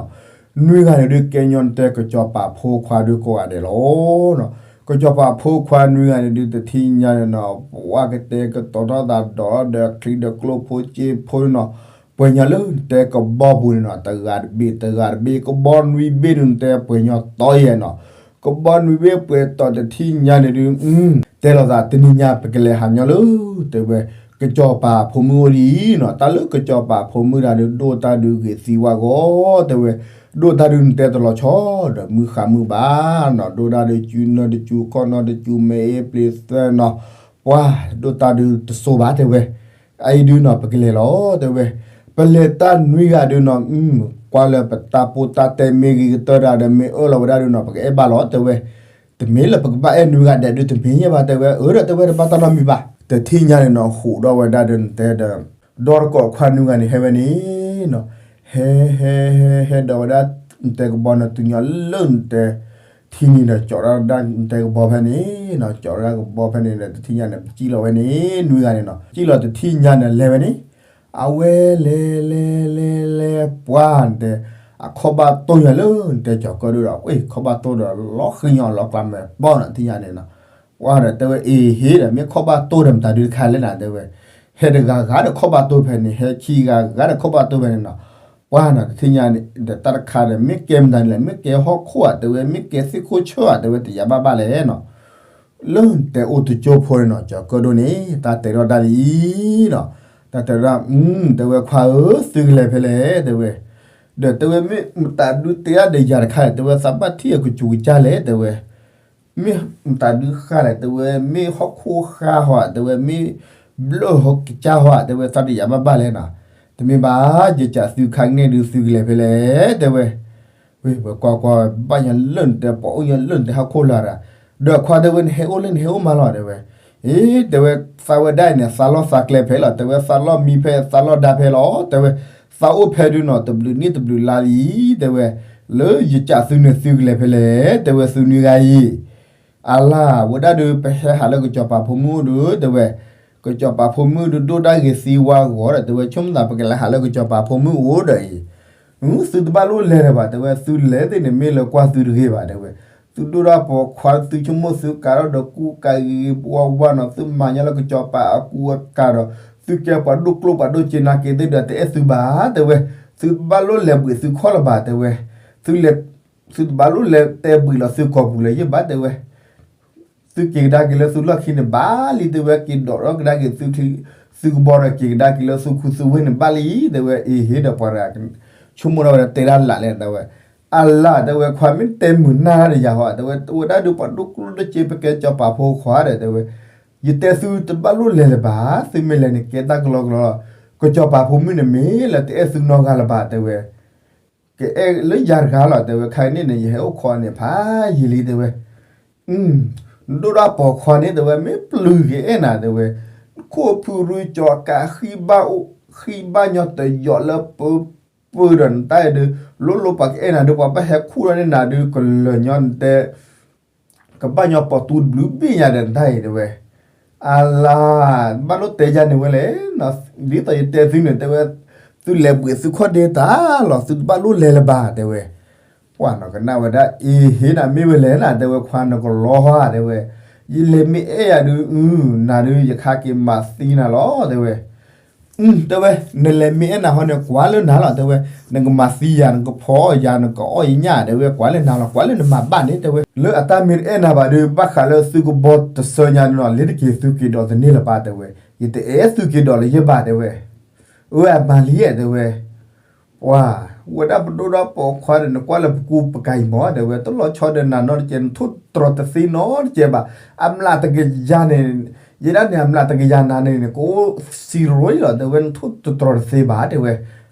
နွံဂၤန့ၣ်ဒုးကဲညီနတဲ ကစၢ်စီၤပၤအဖိခွါဒုးကိးဂၤဒဲးလီၤနီၤ ကစၢ်စီၤပၤအဖိခွါနွံဂၤန့ၣ်ဒုး တထံၣ်ညါန့ၣ်နီၤ ပှၤကတဲကတီၤထီၣ်သးဒီးဒီးချံဒီးကျိဖိစ့ဖိန့ၣ်နီၤ ပှဲၤညီလၢနတဲကဘီပူၤန့ၣ်နီၤ တဂၤတဘ့ၣ် တဂၤတဘ့ၣ် ကဘီနွံဘ့ၣ်ဒုး နတဲပှဲၤညီတီယဲနီၤ ကဘီနွံဘ့ၣ်ပှဲၤတီၤ တထံၣ်ညါန့ၣ်ဒုး တဲလိာ်သး တနံၤညါပကလဲၤဟးညီလၢ တဲဝဲ ကစၢ်စီၤပၤအဖိမုၣ်အိၣ်လံနီၤ တၢ်လၢကစၢ်စီၤပၤအဖိမုၣ်တဂၤဒုး ဒိၣ်တၢ်ဒုးဂ့ၤသံဝဲဂီၢ် တဲဝဲ ဒိၣ်တၢ်ဒုးနတဲတလီၤဆီဒီးမုၢ်ဃါမုၢ်ဘါနီၤ ဒိၣ်တၢ်ဒုးစုနၢတစု ခီၣ်နီတစု မ့ၢ်အ့ပျ့ၤသၢနီၤ ပှၤဒိၣ်တၢ်ဒုးတစိၤဘၣ် တဲဝဲ အအံၤဒုးနီၤ ပကလဲၤလီၤ တဲဝဲ ပလဲၤတၢ်နွံဂၤဒုးနီၤ ကွၢ်လၢပတၢ်ပိၢ်တၢ်တဲမ့ၢ်ဂ့ၤကတၢၢ်တၢ်ဒီး မ့ၢ်အၢၣ်လီၤဝဲဒၣ်ဒုးနီၤ ပကအဲၣ်ဘၣ်လီၤ တဲဝဲ တမ့ၢ်လၢပကဘၣ်အဲၣ်နွံဂၤဒဲးဒုး တမ့ၢ်ယဲၢ်ဘၣ် တဲဝဲ အၢ ဒီးတဲဝဲ တဘၣ်တၢ်နီတမံၤဘၣ် တထံၣ်ညါန့ၣ်နီၤ ဟူးဒီးဝဲဒၣ်ဒုးနတဲဒီး ဒီတကိးခွါနွံဂၤန့ၣ် ဟဲဝဲန့ၣ်နီၤ ဟဲ ဟဲ ဟဲ ဟဲဒီးဝဲဒၣ် နတဲကဘီန့ၣ် တုၤညီလၢနတဲ ထံန့ၣ်ဒီး ကၠီးဒၣ်နတဲကဘီဖဲန့ၣ်နီၤ ကၠီးဒၣ်ကဘီဖဲန့ၣ်ဒီး တထံၣ်ညါန့ၣ် ပစံၣ်လီၤဝဲန့ၣ် နွံဂၤန့ၣ်နီၤ စံၣ်လီၤတထံၣ်ညါန့ၣ် လဲၤဝဲန့ၣ် အဝဲလဲၤ လဲၤ လဲၤ လဲၤ ပှၤနတဲ အခီၣ်ဘၣ်တိၢ်ညါလၢနတဲကၠီၤကၢၣ်ဒိၣ်ဒီး အ့ ခီၣ်ဘၣ်တိၢ်ဒီး လီၤဃံညီလီၤကျါမဲာ်ပီၢ်နီၤ တထံၣ်ညါန့ၣ်နီၤ ပှၤဒီးတဲဝဲ အ့ဟ့ဒီး မ့ၢ်ခီၣ်ဘၣ်တိၢ်ဒီးမတၤဒုးတခါလဲၣ်နၤ တဲဝဲ ဟဲတဂၤဂၤဒီးခီၣ်ဘၣ်တိၢ်ဖဲန့ၣ် ဟဲခံဂၤဂၤဒီးခီၣ်ဘၣ်တိၢ်ဖဲန့ၣ်နီၤ ပှၤနီၤ တထံၣ်ညါန့ၣ်ဒီး တၢ်တခါဒီး မ့ၢ်ကဲမတၤန့ၣ်လဲၣ် မ့ၢ်ကဲဟီၣ်ခိၣ်ဧါ တဲဝဲ မ့ၢ်ကဲသ့ၣ်ခိၣ်ဆၢဧါ တဲဝဲ တယာ်ဘၣ်ဘၣ်လဲၣ်နီၤ လၢနတဲအိၣ်တကၠိဖိန့ၣ်နီၤ ကၠီၤကၢၣ်ဒိၣ်န့ၣ် တၢ်တဲထီၣ်ဒၣ်လံနီၤ တၢ်တဲထီၣ်ဒၣ် တဲဝဲ ခွါဧၢ သုကလဲၤဖဲလဲၣ် တဲဝဲ ဒီးတဲဝဲ မ့ၢ်မတၤဒုးတဲအါဒီးယၤတခါလဲၣ် တဲဝဲ သးဘၣ်ထံၣ်အကစူၤကစၢ်လဲၣ် တဲဝဲ မ့ၢ်မတၤဒုးဃါလဲၣ် တဲဝဲ မ့ၢ်ဟီၣ်ခိၣ်ဃါဟီဧါ တဲဝဲ မ့ၢ်ဘျၢၣ်ဟီၣ်ကစၢ်ဟီဧါ တဲဝဲ သးတယာ်ဘၣ်ဘၣ်လဲၣ်နီၤ တမ့ၢ်ဘၣ် ယကးသုခါကန့ၢ်ဒုး သုကလဲၤဖဲလဲၣ် တဲဝဲ ဝဲ ပှၤကွၢ်ကွၢ် ဘၣ်ညီလၢနတဲ ပှၤအိၣ်ညီလၢနတဲဟီၣ်ခိၣ်လာ်ဒီး ဒီးခွါတဲဝဲ နဟဲအိၣ်လၢနဟဲအိၣ်မးလီၤ တဲဝဲ အ့ တဲဝဲ သးဝဲဒၣ်အံၤန့ၣ် သးလီၢ်သးကျဲဖဲလီၤ တဲဝဲ သးလီၢ်မံဖဲ သးလီၢ်ဒါဖဲလီၤ တဲဝဲ သးအိၣ်ဖဲဒုးနီၤ တဘျုးနံၣ်တဘျုးလါလံ တဲဝဲ လၢယကးသုန့ၣ် သုကလဲၤဖဲလဲၣ် တဲဝဲ သုနွံဂၤအံၤ အလါ ဝဲဒၣ်ဒုး ပဟဲဟးလၢကစၢ်စီၤပၤဖိမုၣ်အိၣ်ဒီး တဲဝဲ ကစီၤပၤဖိမုၣ်ဒုးဒိၣ်ဒၣ်ဂ့ၤသံဝါဂီၤဒီး တဲဝဲ ဆိကမိၣ်သး ပကလဲၤဟးလၢကစီၤပၤဖိမုၣ်အိၣ်ဒီးအံၤ, သုတဘၣ်လိၣ်လဲၤလၢၤဘၣ် တဲဝဲ, သုလဲၤသ့ၣ်န့ၣ် မ့ၢ်လၢကွၢ်သုတဂ့ၤဘၣ် တဲဝဲ, သုဒိၣ်ဒၣ်ပိာ်ခွါ သုဆိကမိၣ်သုကးထီၣ်ဒီးကူကးဂ့ၤဂ့ၤဝါဝါနီၤ, သုမၤညီလၢကစီၤပၤအကူအကၤဒီး သုကဲပှၤဒိၣ်ကျိၣ်ပှၤဒိၣ်စ့နာ်က့ၤသ့ၣ်ဒီး တအဲၣ်သုဘၣ် တဲဝဲ, သုတဘၣ်လိၣ်လဲၤဘှံးသုခီၣ်လၢၤဘၣ် တဲဝဲ, သုလဲၤ သုတဘၣ်လိၣ်လဲၤတဲဘှံးလီၤသုကိာ်ပူၤလၢၤယဲၢ်ဘၣ် တဲဝဲ သုက့ၤကဒါက့ၤလၢသုလီၢ်ခံန့ၣ်ဘၣ်လံ တဲဝဲ, က့ၤဒိးထီၣ်ကဒါက့ၤသုချံ သုကဘီဒီး က့ၤကဒါက့ၤလၢသုခူသုဝ့ၢ်န့ၣ်ဘၣ်လံ တဲဝဲ, အ့ဟ့ဒီးပှၤတဂၤ ဆိကမိၣ်ထီၣ်ဝဲဒီးတဲဒၣ်လးလဲၣ် တဲဝဲ, အလၤ တဲဝဲ, ခွါမ့ၢ်တဲမုာ်နၢ်တယၤဟီ တဲဝဲ, တအိၣ်ဝဲဒၣ်ဒုးပှၤဒိၣ်ကျိၣ်ဒိၣ်စ့ ပကဲစီၤပၤဖိခွါဒီး တဲဝဲ, ယတဲသုတဘၣ်လိၣ်လဲၤလၢၤဘၣ်, သုမ့ၢ်လဲၤန့ၣ် ကဲတၢ်ကလီကလီလီၤ, ကစီၤပၤဖိမုၣ်န့ၣ်မ့ၢ်လၢတအဲၣ်သုနီတဂၤလၢၤဘၣ် တဲဝဲ ကအဲၣ်လၢယၤတဂၤလီၤ တဲဝဲ, ခဲအံၤန့ၣ်န့ၣ် ယဟဲအိၣ်ခိးန့ၣ်ဖးယံာ်လံ တဲဝဲ, နဒိၣ်ဒၣ်ပိာ်ခွါန့ၣ် တဲဝဲ, မ့ၢ်ပျုၤကအဲၣ်နၤ တဲဝဲ, ခိၣ်ဖုရူကၠီၤကး ဃံဘၣ်အိၣ် ဃံဘၣ်ညီတယီၤလၢပၢပၢဒီး နတၢ်အံၤဒုး လိၤလိၤပှၤကအဲၣ်နၤဒုး ပှၤဘၣ်ဟဲခူၣ်ထီၣ်န့ၢ်နၤဒုး ကလၢာ်ညီနတဲ ကဘၣ်ညီပိာ်တူတဘျုးဘ့ၣ်ညါဒီး နတၢ်အံၤ တဲဝဲ, အလၤ ဘၣ်လိၣ်တဲယၤန့ၣ်ဝဲလဲၣ်, ဒ်သိးယတဲသုန့ၣ် တဲဝဲ, သုလဲၤဘှံးသုခီၣ်ဒ့တၢ်လီၤ သုတဘၣ်လိၣ်လဲၤလၢၤဘၣ် တဲဝဲ, ပှၤနီၤကနၣ်ဝဲဒၣ် အ့ဟ့နၤမ့ၢ်ဝဲလဲၣ်နၤ တဲဝဲ, ခွါနကလီဟီဧါ တဲဝဲ, ယလဲၤမ့ၢ်အဲၣ်ယၤဒုး နၤဒုး ယခါက့ၤမၤသံနၤလီၤ တဲဝဲ တဲဝဲ, နလဲၤမ့ၢ်အဲၣ်နၤဟီန့ၣ် ကွၢ်လၢနၤလီၤ တဲဝဲ, နကမၤသံယၤ နကဖီယၤ နကအီၣ်ယညၣ် တဲဝဲ, ကွၢ်လၢနၤလီၤ ကွၢ်လၢနမၤဘၣ်န့ၣ် တဲဝဲ, လၢအတၢ်မ့ၢ်တအဲၣ်နၤဘၣ်ဒုး ဘၣ်ဃးလၢသုကဘီတစၢညါန့ၣ်လီၤ လ့ၤတက့ၤသုက့ၤဒီးတန့ၢ်လၢၤဘၣ် တဲဝဲ, ယတအဲၣ်သုက့ၤဒီးလၢၤယဲၢ်ဘၣ် တဲဝဲ, အၢ အမၤလံဧါ တဲဝဲ ပှၤ ဝဲဒၣ်ပဒိၣ်ဒၣ်ပိာ်ခွါဒီး နကွၢ်လၢပကူပကၤအံၤမး တဲဝဲ, တလီၤဆီဒီးနၤနီတကဲး နထိၣ်တတြီၤတသ့နီတကဲးဘၣ်, အမျးတကယၤန့ၣ်, ယဲဒၣ်န့ၣ် အမျးတကယၤနၤန့ၣ်န့ၣ် ကအိၣ်စံရိလီၤ တဲဝဲ, နထိၣ်တတြီၤတသ့ဘၣ် တဲဝဲ,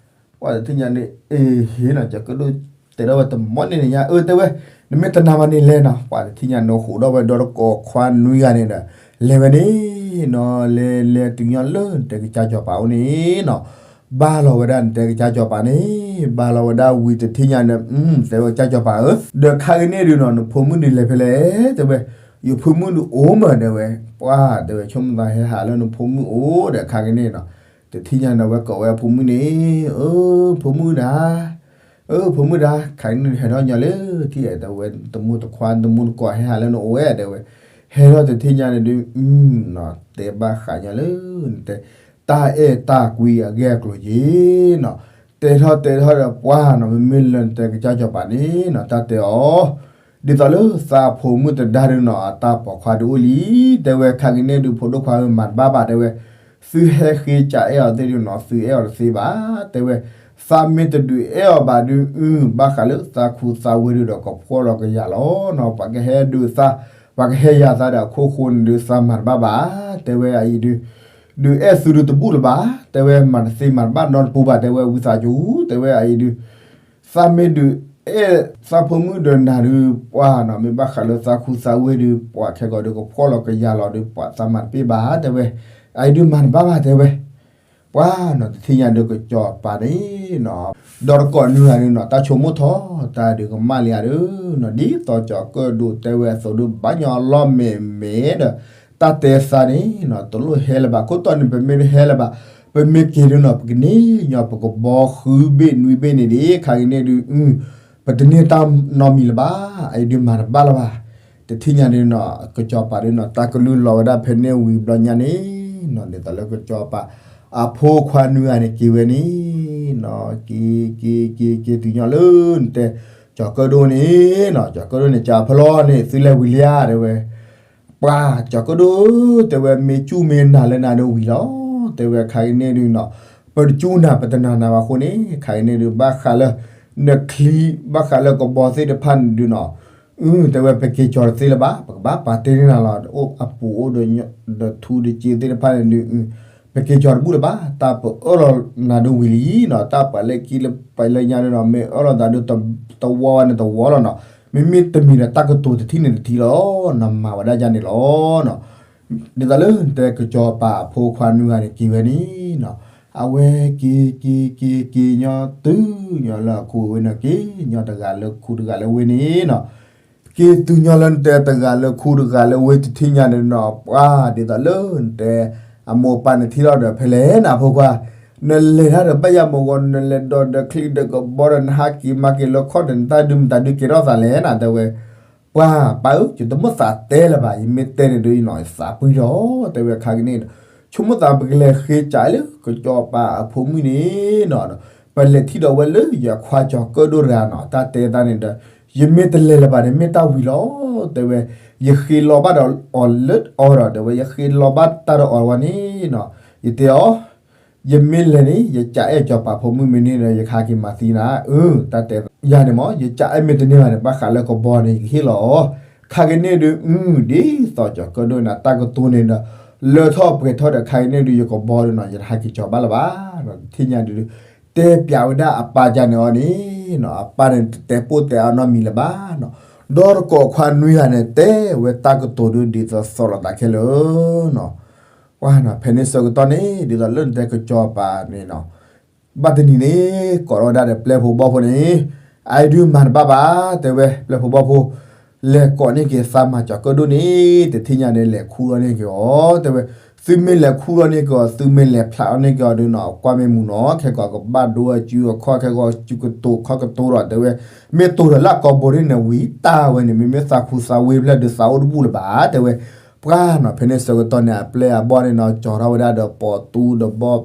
ပှၤတထံၣ်ညါန့ၣ် အ့ဟ့နီၤ ကၠီၤကၢၣ်ဒိၣ်တဲထီၣ်ဝဲတမီၢ်န့ၣ်န့ၣ်ညါ အၢ တဲဝဲ, နမ့ၢ်တနာ်မးန့ၣ်လဲၣ်နီၤ, ပှၤတထံၣ်ညါန့ၣ် ဃိးဒီၣ်ဝဲဒီတကိးခွါနွံဂၤန့ၣ်ဒီး လဲၤဝဲန့ၣ်နီၤ, လဲၤလဲၤတုၤညီလၢနတဲကစၢ်စီၤပၤအိၣ်န့ၣ်နီၤ ဘၣ်လီၤဝဲဒၣ်နတဲကစၢ်စီၤပၤန့ၣ်, ဘၣ်လီၤဝဲဒၣ်ဝံၤတထံၣ်ညါန့ၣ်, တဲဝဲကစၢ်စီၤပၤဧၢ, ဒီးခါကန့ၣ်ဒုးနီၤ နဖိမုၣ်ဒုးလဲၤဖဲလဲၣ် တဲဝဲ, ယဖိမုၣ်ဒုးအိၣ်မး တဲဝဲ, ပှၤ တဲဝဲ ဆိကမိၣ်သးဟဲဟးလၢနဖိမုၣ်အိၣ်ဒီးခါကန့ၣ်နီၤ, တထံၣ်ညါန့ၣ် ဝဲကိးဝဲအဖိမုၣ်န့ၣ်, အၢ ဖိမုၣ်ဒၣ် အၢ ဖိမုၣ်ဒၣ် ခါကန့ၣ်ဒုးဟဲထီၣ်ညီလၢထံၣ် တဲဝဲ, တမူတခွါ တမူတကိး ဟဲဟးလၢနအိၣ်ဝဲ တဲဝဲ, ဟဲထီၣ်တထံၣ်ညါန့ၣ်ဒုး, တဲဘၣ်ဃးညီလၢနတဲ တၢ်အဲၣ်တၢ်ကွံအဂ့ၢ်အကျိၤယ့ၤနီၤ, တဲထီၣ်တဲထီၣ်ဒီးပှၤနီၤ မ့မ့ၢ်လၢနတဲကစၢ်စီၤပၤန့ၣ်နီၤ တၢ်တဲအီၤ, ဒ်သိးလၢသးဖိမုၣ်တဒါဒုးနီၤ အတၢ်ပိာ်ခွါဒုးအိၣ်လံ, တဲဝဲခါကန့ၣ်ဒုး ဖိဒိၣ်ခွါဧၢ မၤတဘၣ်ဘၣ် တဲဝဲ, သုဟဲဃ့ကးအဲၣ်အီၤသ့ၣ်ဒုးနီၤ သုအဲၣ်အီၤတသ့ဘၣ် တဲဝဲ, သးမ့ၢ်တဒုးအဲၣ်အီၤဘၣ်ဒုး ဘၣ်ဃးလၢသးခူသးဝ့ဒုးဒီး ကဖှီၣ်လီၤကယၤလီၤနီၤ ပှၤကဟဲဒုးသး ပှၤကဟဲယၤသးဒီးအခိၣ်ဃိန့ၣ်ဒုး သးမၤတဘၣ်ဘၣ် တဲဝဲအအံၤဒုး, ဒုးအဲၣ်သုဒုးတဘူၣ်လၢၤဘၣ် တဲဝဲ, မၤတသ့မၤတဘၣ်နီတပူၤဘၣ် တဲဝဲ, ဝံသးစူၤ တဲဝဲအအံၤဒုး, သးမ့ၢ်ဒုးအဲၣ်သးဖိမုၣ်ဒီးနၤဒုး ပှၤနီၤ မ့ၢ်ဘၣ်ဃးလၢသးခူသးဝ့ဒုး ပှၤခဲကိာ်ဒုးကဖှီၣ်လီၤကယၤလီၤဒုး ပှၤသးမၤတပ့ၢ်ဘၣ် တဲဝဲ, အအံၤဒုးမၤတဘၣ်ဘၣ် တဲဝဲ ပှၤနီၤ တထံၣ်ညါဒုးကစီၤပၤန့ၣ်နီၤ, ဒီးတကိးနွံဂၤန့ၣ်နီၤ တၢ်ဆိကမိၣ်ထီၣ် တၢ်ဒုးကမၣ်လံဧါဒုးနီၤ ဒ်သိးကၠီၤကၢၣ်ဒိၣ်တဲဝဲအသိးဒုး ဘၣ်ညီအလီၢ်မဲာ်မဲာ်ဒီး တၢ်တဲသးန့ၣ်နီၤ တလိၣ်ဟဲလၢၤဘၣ် ခိၣ်တီန့ၣ် ပမ့ၢ်တဟဲလၢၤဘၣ် ပမ့ၢ်က့ၤဒုးနီၤ ပကန့ၢ်ညီ ပကဘီဃုဘ့ၣ်နွံဘ့ၣ်န့ၣ်ဒ် ခါကန့ၣ်ဒုး ပတန့ၢ်တၢ်နီတမံၤလၢၤဘၣ် အအံၤဒုးမၤတဘၣ်လၢၤဘၣ် တထံၣ်ညါဒုးနီၤ ကစီၤပၤဒုးနီၤ တၢ်ကလုၢ်လီၤဝဲဒၣ်ဖဲန့ၣ်ဝံၤဘျီညါန့ၣ်နီၤ ဒ်သိးလၢကစီၤပၤ အဖိခွါနွံဂၤန့ၣ်က့ၤဝဲန့ၣ်နီၤ က့ၤ က့ၤ က့ၤ က့ၤတုၤညီလၢနတဲ ကၠီၤကၢၣ်ဒိၣ်န့ၣ်နီၤ ကၠီၤကၢၣ်ဒိၣ်န့ၣ် ကၠီၤဖဲလီၤန့ၣ် သုလဲၤဝံၤလံဧါ တဲဝဲ ပှၤ ကၠီၤကၢၣ်ဒိၣ် တဲဝဲ မ့ၢ်စူၢ်မ့ၢ်နာ်လၢနၤဒုးဝံၤလီၤ တဲဝဲ ခါကန့ၣ်ဒုးနီၤ ပတစူၢ်နၤ ပတနာ်နၤဘၣ်အဃိန့ၣ် ခါကန့ၣ်ဒုး ဘၣ်ဃးလၢ နချံ ဘၣ်ဃးလၢကဘီသ့ၣ်တဖၣ်န့ၣ်ဒုးနီၤ အၢ တဲဝဲ ပက့ၤကၠီၤတသ့လၢၤဘၣ် ပကဘၣ်ပာ်တ့ၢ်န့ၢ်နၤလီၤ အိၣ်အပူၤအိၣ်ဒီးထူဒီးစ့သ့ၣ်တဖၣ်န့ၣ်ဒုး ပက့ၤကၠီၤတဘူၣ်လၢၤဘၣ် တၢ်ပအၢၣ်လီၤနၤဒုးဝံၤလံနီၤ တၢ်ပာ်လၢခံလၢပာ်လၢညါဒုးနီၤ မ့ၢ်အၢၣ်လီၤသးဒုး တဝီဝဲန့ၣ်တဝီလီၤနီၤ မ့မ့ၢ်တမံၤဒီးတၢ်ကတိၤတထံၣ်န့ၣ်တထံၣ်လီၤနီၤ မၤဝဲဒၣ်ယါန့ၣ်လီၤနီၤ ဒ်သိးလၢနတဲကစီၤပၤအဖိခွါနွံဂၤန့ၣ်က့ၤဝဲန့ၣ်နီၤ အဝဲက့ၤ က့ၤ က့ၤ က့ၤညီတုၤညီလၢအခူအဝ့ၢ်န့ၣ် က့ၤညီတဂၤလၢခူတဂၤလၢဝ့ၢ်န့ၣ်နီၤ က့ၤတုၤညီလၢနတဲတဂၤလၢခူတဂၤလၢဝ့ၢ်တထံၣ်ညါန့ၣ်နီၤ ပှၤဒ်သိးလၢနတဲ အမိၢ်အပၢ်န့ၣ်ထံၣ်ထီၣ်ဒီး ဖဲလဲၣ်နၤဖိခွါ, နလဲၤတၢ်ဒီးဘၣ်ယၤမုၢ်ဂီၤ နလဲၤဒီးဒီးချံဒီးကဘီဒီး နဟးက့ၤမၤက့ၤလၢခီၣ်ဒီး နတၢ်ဒုးမတၤဒုးကဲထီၣ်သးလဲၣ်နၤ တဲဝဲ. ပှၤပၢ်ဧၢ, ယတမိၣ်သးတဲလၢၤဘၣ်, ယမ့ၢ်တဲန့ၣ်ဒုးနီၤ ယသးပှံၢ်ထီၣ် တဲဝဲ. ခါကန့ၣ်ဒီး ဆိကမိၣ်သး ပကလဲၤဃ့ကးလၢကစီၤပၤအဖိမုၣ်န့ၣ်နီၤ, ပလဲၤထံၣ်ဒီးဝဲလၢယခွါကၠီၤကၢၣ်ဒိၣ်တဂၤနီၤ, တၢ်တဲတၢ်န့ၣ်ဒီး ယမ့ၢ်တလဲၤလၢၤဘၣ်န့ၣ် မ့ၢ်တၢ်ဝံၤလီၤ တဲဝဲ. ယဃ့လီၤဘၣ်ဒီးအီၤလၢအီၤဒီး တဲဝဲ, ယဃ့လီၤဘၣ်တၢ်ဒီးအီၤဝဲန့ၣ်နီၤ, ယတဲအီၤ ယမ့ၢ်လဲၤန့ၣ် ယကးအဲၣ်ကစီၤပၤဖိမုၣ်မ့ၢ်န့ၢ်ဒီး ယကဟးက့ၤမၤသံနၤ, အၢ တၢ်တဲယၤန့ၣ်မ့ၢ် ယကးအဲၣ်မ့ၢ်တန့ၢ်ဘၣ်န့ၣ် ဘၣ်ဃးလၢကဘီန့ၣ် ယကဟ့ၣ်လီၤအီၤ. ခါကန့ၣ်ဒုး အု ဒ်သိးကၠီၤကၢၣ်ဒိၣ်န့ၣ် တၢ်ကတိၤန့ၣ်ဒီး လၢထီၣ်ပှဲၤထီၣ်ဒီး ခါကန့ၣ်ဒုး ယကဘီဒုးနီၤ ယတဟးက့ၤကၠီၤဘၣ်လၢၤဘၣ်, တထံၣ်ညါဒုး တဲပျးဝဲဒၣ်အပၢ်ယၤန့ၣ်အီၤန့ၣ်နီၤ, အပၢ်န့ၣ် တတဲပိၢ်တဲအါနီတမံၤလၢၤဘၣ်နီၤ, ဒီးတကိးခွါနွံဂၤန့ၣ် တဲဝဲတၢ်ကတိၤဒုး ဒ်သိးသိးလိာ်သးခဲလၢာ်နီၤ. ပှၤနီၤ ဖဲန့ၣ်ဆၢကတီၢ်န့ၣ် ဒ်သိးလၢနတဲကစီၤပၤန့ၣ်နီၤ, ဘၣ်တနံၤန့ၣ် ကိးထီၣ်ဝဲဒၣ်ဒီးပျဲၢ်ဖိဘီၣ်ဖိန့ၣ်, အအံၤဒုးမၤတဘၣ်ဘၣ် တဲဝဲ, ပျဲၢ်ဖိဘီၣ်ဖိ လဲၤကိးန့ၢ်က့ၤသးမၤကၠီၤကၢၣ်ဒိၣ်န့ၣ် တထံၣ်ညါန့ၣ် လဲၤခူၣ်ထီၣ်န့ၢ်က့ၤအီၤ တဲဝဲ. သုမ့ၢ်လဲၤခူၣ်ထီၣ်န့ၢ်က့ၤအီၤ သုမ့ၢ်လဲၤဖျးထီၣ်န့ၢ်က့ၤအီၤဒုးနီၤ ကွၢ်မ့ၢ်မုာ်နီၤ, ခဲကိးကဘၣ်ဒိအစုအခီၣ် ခဲကိးစုကတိၤခီၣ်ကတိၤဒီး တဲဝဲ. မ့ၢ်တိၤဒီးလၢအကိာ်ဘိန့ၣ်န့ၣ် ဝံၤတၢ်ဝဲန့ၣ် မ့မ့ၢ်သးခူသးဝ့ဖျၢၣ်ဒုး သးအိၣ်တဘူၣ်လၢၤဘၣ် တဲဝဲ. ပှၤနီၤ ဖဲန့ၣ်ဆၢကတီၢ်န့ၣ် အပျဲၢ်အဘီၣ်န့ၣ်နီၤ ကၠီၤထီၣ်ဝဲဒၣ်ဒီးပိာ်သူဒီးဘီ,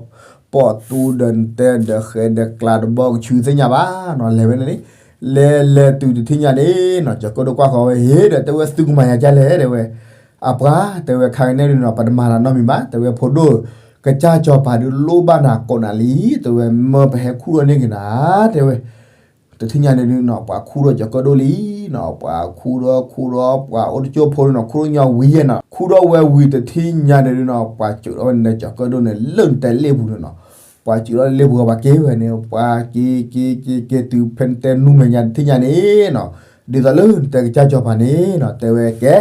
ပိာ်သူဒီးတဲဒီးဃဲဒီးကျးဒီးဘီကဆူသ့ၣ်ညါဘၣ်နီၤ, လဲၤဝဲန့ၣ်န့ၣ်, လဲၤလဲၤတုၤတထံၣ်ညါန့ၣ်နီၤ ကၠီၤကၢၣ်ဒိၣ်ကွၢ်ဃီၤဝဲ ဟ့ဒီး တဲဝဲ သုကမၤယၤဒ်လဲၣ် တဲဝဲ. အပှၤ တဲဝဲ ခါကန့ၣ်ဒုးနီၤ ပတမၤနၤနီတမံၤဘၣ် တဲဝဲ, ဖိဒိၣ် ကစၢ်ကစီၤပၤဒုးလိၣ်ဘၣ်နၤကိးနၤလံ တဲဝဲ, မၢပဟဲခူၣ်ထီၣ်န့ၢ်က့ၤနၤ တဲဝဲ. တထံၣ်ညါန့ၣ်ဒုးနီၤ ပှၤခူၣ်ထီၣ်ကၠီၤကၢၣ်ဒိၣ်လံနီၤ, ပှၤခူၣ်ထီၣ်ခူၣ်ထီၣ် ပှၤအိၣ်တကၠိဖိဒုးနီၤ ခူၣ်ထီၣ်ညီဝံၤယဲၢ်နီၤ, ခူၣ်ထီၣ်ဝဲဝံၤတထံၣ်ညါန့ၣ်ဒုးနီၤ ပှၤစၢၤထီၣ်ဝဲနတဲကစီၤကၢၣ်ဒိၣ်န့ၣ် လၢနတဲလ့ၣ်ပူၤန့ၣ်နီၤ, ပှၤစၢၤထီၣ်လ့ၣ်ပူၤ ပှၤက့ၤဝဲန့ၣ် ပှၤက့ၤက့ၤက့ၤက့ၤတုၤဖဲနတဲနူမဲာ်ညါတထံၣ်ညါန့ၣ်နီၤ, ဒ်သိးလၢနတဲကစၢ်ကစီၤပၤန့ၣ်နီၤ တဲဝဲကဲ,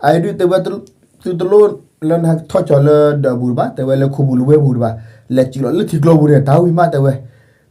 အအံၤဒုးတဲဝဲ သုတလိၣ်လၢနထီၣ်ကၠီၤလၢဒၢးပူၤတဘၣ် တဲဝဲ, လၢခူပူၤလၢဝ့ၢ်ပူၤတဘၣ်, လဲၤစူးလီၤလၢထံကျိပူၤန့ၣ် တၢ်ဝံၤမး တဲဝဲ.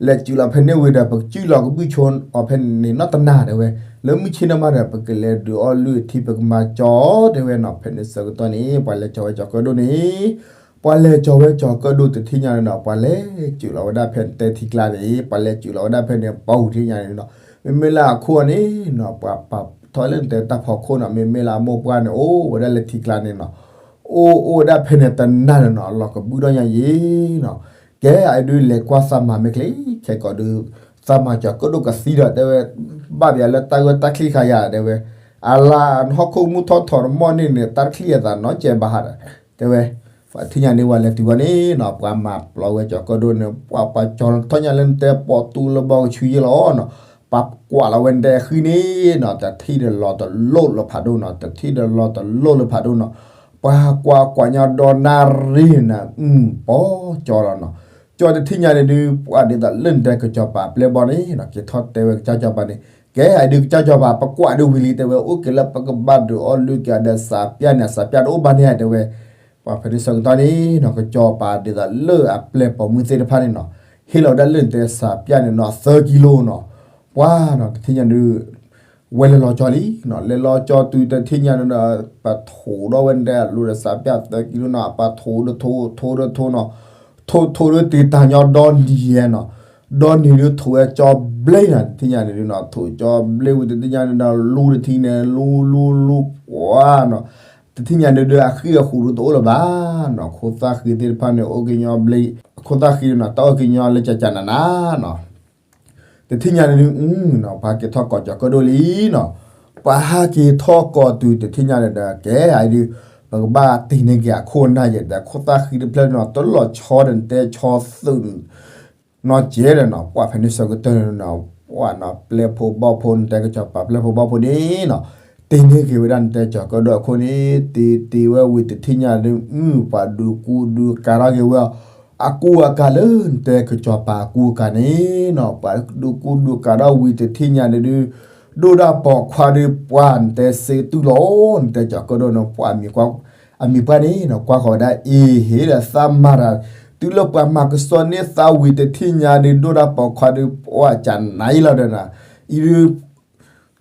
လဲၤစူးလီၤဖဲန့ၣ်ဝံၤဒီး ပကစူးလီၤကဘုၣ်ဆိအီၤဖဲန့ၣ်နီတနၤ တဲဝဲ, လၢမုၢ်ဆ့ၣ်နီၤမးဒီး ပကလဲၤဒုးအီၣ်လုၢ်အထံ ပကမၤကၠီၤ တဲဝဲနီၤ, ဖဲန့ၣ်ဆၢကတီၢ်န့ၣ် ပှၤလဲၤကၠီၤဝဲကၠီၤကၢၣ်ဒိၣ်န့ၣ် ပှၤလဲၤကၠီၤဝဲကၠီၤကၢၣ်ဒိၣ်တထံၣ်ညါန့ၣ်နီၤ ပှၤလဲၤစူးလီၤဝဲဒၣ်ဖဲနတဲထံကျါန့ၣ် ပှၤလဲၤစူးလီၤဝဲဒၣ်ဖဲန့ၣ် ပီၣ်ဟူးထံၣ်ညါန့ၣ်နီၤ, မ့မ့ၢ်လၢအခိၣ်အီၤန့ၣ်နီၤ ပှၤပာ်ထီၣ်လၢနတဲတၢ်ဖီခိၣ်နီၤ, မ့မ့ၢ်လၢအမိၢ်ပှၢ်န့ၣ် အိၣ်ဝဲဒၣ်လၢထံကျါန့ၣ်နီၤ, အိၣ်အိၣ်ဝဲဒၣ်ဖဲန့ၣ်တနၤန့ၣ်နီၤ အလီၤကဘုၣ်ထီၣ်ညါယံၤနီၤ, ကဲအအံၤဒုးလဲၤကွၢ်သးမၤမ့ၢ်ချ့ ခဲကိာ်ဒုး သးမၤကၠီၤကၢၣ်ဒိၣ်ကသံဒီး တဲဝဲ, ဘၣ်ပယၤလၢတၢ်ဂၢၢ်တၢ်ချံခါယၤ တဲဝဲ, အလါနဟီၣ်ခိၣ်မုၢ်ထီၣ်ထီၣ်တမီၢ်န့ၣ်န့ၣ် တၢ်တချံအသးနီၤကဲဘၣ်ဟးဒီး တဲဝဲ, ပှၤထံၣ်ညါန့ၣ် ပှၤလဲၤတုၤဝဲန့ၣ်နီၤ ပှၤမၤပျီဝဲကၠီၤကၢၣ်ဒိၣ်န့ၣ် ပှၤပှၤကၠီၤထီၣ်ညါလၢနတဲပိာ်သူလၢဘီကဆူယဲၢ်လီၤနီၤ, ပှၤကွၢ်လီၤဝဲနတဲဃံန့ၣ်နီၤ တထံၣ်ဒီးလီၤတလိၣ်လၢဖးဒိၣ်နီၤ, တထံၣ်ဒီးလီၤတလိၣ်လၢဖးဒိၣ်နီၤ, ပှၤကွၢ်ကွၢ်ညီဒီနၣ်ရံၣ်န့ၣ် အုၣ် ပီၢ်ကၠီလီၤနီၤ, ကၠီတထံၣ်ညါန့ၣ်ဒုး ပှၤဒ်သိးလၢနတဲကစီၤပၤပျဲၢ်ဘီန့ၣ်နီၤ က့ၤထီၣ်တဲဝဲကစၢ်ကစီၤပၤန့ၣ်, ကဲအဒုးကစၢ်ကစီၤပၤ ပကွၢ်ဒုးဝံၤလံ တဲဝဲ အိၣ်က့ၤလၢပကဘၣ်ဒုးအီၣ်လုၢ်က့ၤအီၤဒီးစးပျၢ်န့ၣ် စးပျၢ်တအိၣ်ဘၣ်န့ၣ် တဲဝဲ, ပှၤဖဲန့ၣ်ဆၢကတီၢ်န့ၣ်နီၤ ကစီၤပၤဒ်သိးလၢအပျဲၢ်ပိာ်မုၣ်သ့ၣ်တဖၣ်န့ၣ်နီၤ ဟ့ၣ်လီၤဝဲဒၣ်လၢနတဲစးပျၢ်န့ၣ်နီၤ သၢကံလိနီၤ, ပှၤနီၤ တထံၣ်ညါဒုး ဝဲလဲၤလီၤကၠီလံနီၤ, လဲၤလီၤကၠီတုၤတထံၣ်ညါန့ၣ်ဒီး ပှၤထိးဒီးဝဲနတဲအလိၤဒီးစးပျၢ်သၢကံလိနီၤ, ပှၤထိးဒီးထိး ထိးဒီးထိးနီၤ, ထိးထိးဒီးတ့ၢ်တၢ်ညီဒီနံၤယဲနီၤ, ဒီနံၤဒုးထိးဝဲကၠီဘျ့နီၤ, တထံၣ်ညါန့ၣ်ဒုးနီၤ ထိးကၠီဘျ့ဝံၤတထံၣ်ညါန့ၣ်ဒီး လူတထံၣ်န့ၣ် လူလူလူ ပှၤနီၤ, တထံၣ်ညါန့ၣ်ဒုး အဃံအဃူးဒုးတအိၣ်လၢၤဘၣ်နီၤ, ခိၣ်သၣ်ဃံသ့ၣ်တဖၣ်န့ၣ် အိၣ်က့ၤညီဘျ့, ခိၣ်သၣ်ဃံန့ၣ်နီၤ တၢ်အိၣ်က့ၤညီလၢကၠးကၠးနးနးနီၤ တထံၣ်ညါန့ၣ်ဒုး ပှၤဟးက့ၤထီၣ်ကိးကၠီၤကၢၣ်ဒိၣ်လံနီၤ, ပှၤဟးက့ၤထီၣ်ကိးတုၤတထံၣ်ညါန့ၣ်ဒီး ကဲအဒုး ပကဘၣ်တ့ၢ်န့ၢ်က့ၤအခိၣ်အနၢ်ယဲၢ်ဒီး ခိၣ်သၣ်ဃံတဖျၢၣ်န့ၣ်နီၤ တလီၤဆီဒီးနတဲဆီသုး နီၤကဲဒီးနီၤ, ပှၤဖဲန့ၣ်ဆၢကတီၢ်န့ၣ်နီၤ ပှၤနီၤ ပျဲၢ်ဖိဘီၣ်ဖိ နတဲကစီၤပၤပျဲၢ်ဖိဘီၣ်ဖိန့ၣ်နီၤ တ့ၢ်န့ၢ်က့ၤဝဲဒၣ်နတဲကစီၤကၢၣ်ဒိၣ်အခိၣ်န့ၣ် တ့ၢ်တ့ၢ်ဝဲဝံၤတထံၣ်ညါဒုး ပှၤဒုးကူဒုးကၤထီၣ်က့ၤဝဲ အကူအကၤလၢနတဲကစီၤပၤအကူအကၤန့ၣ်နီၤ, ပှၤဒုးကူဒုးကၤထီၣ်ဝံၤတထံၣ်ညါန့ၣ်ဒုး ဒိၣ်ဒၣ်ပိာ်ခွါဒုး ပှၤနတဲစ့တူၢ်လီၤ နတဲကစီၤကၢၣ်ဒိၣ်န့ၣ် ပှၤအမံၤပှၢ်န့ၣ်နီၤ ကွၢ်ဃီၤဝဲဒၣ်အ့ၣ် ဟ့ၣ်ဒီးသးမၤတၢ် တုၤလၢပှၤမၤကစီၣ်န့ၢ်သးဝံၤတထံၣ်ညါဒုး ဒိၣ်ဒၣ်ပိာ်ခွါဒုး ပှၤကနၤအံၤလီၤဒီးနီၤ အံၤဒုး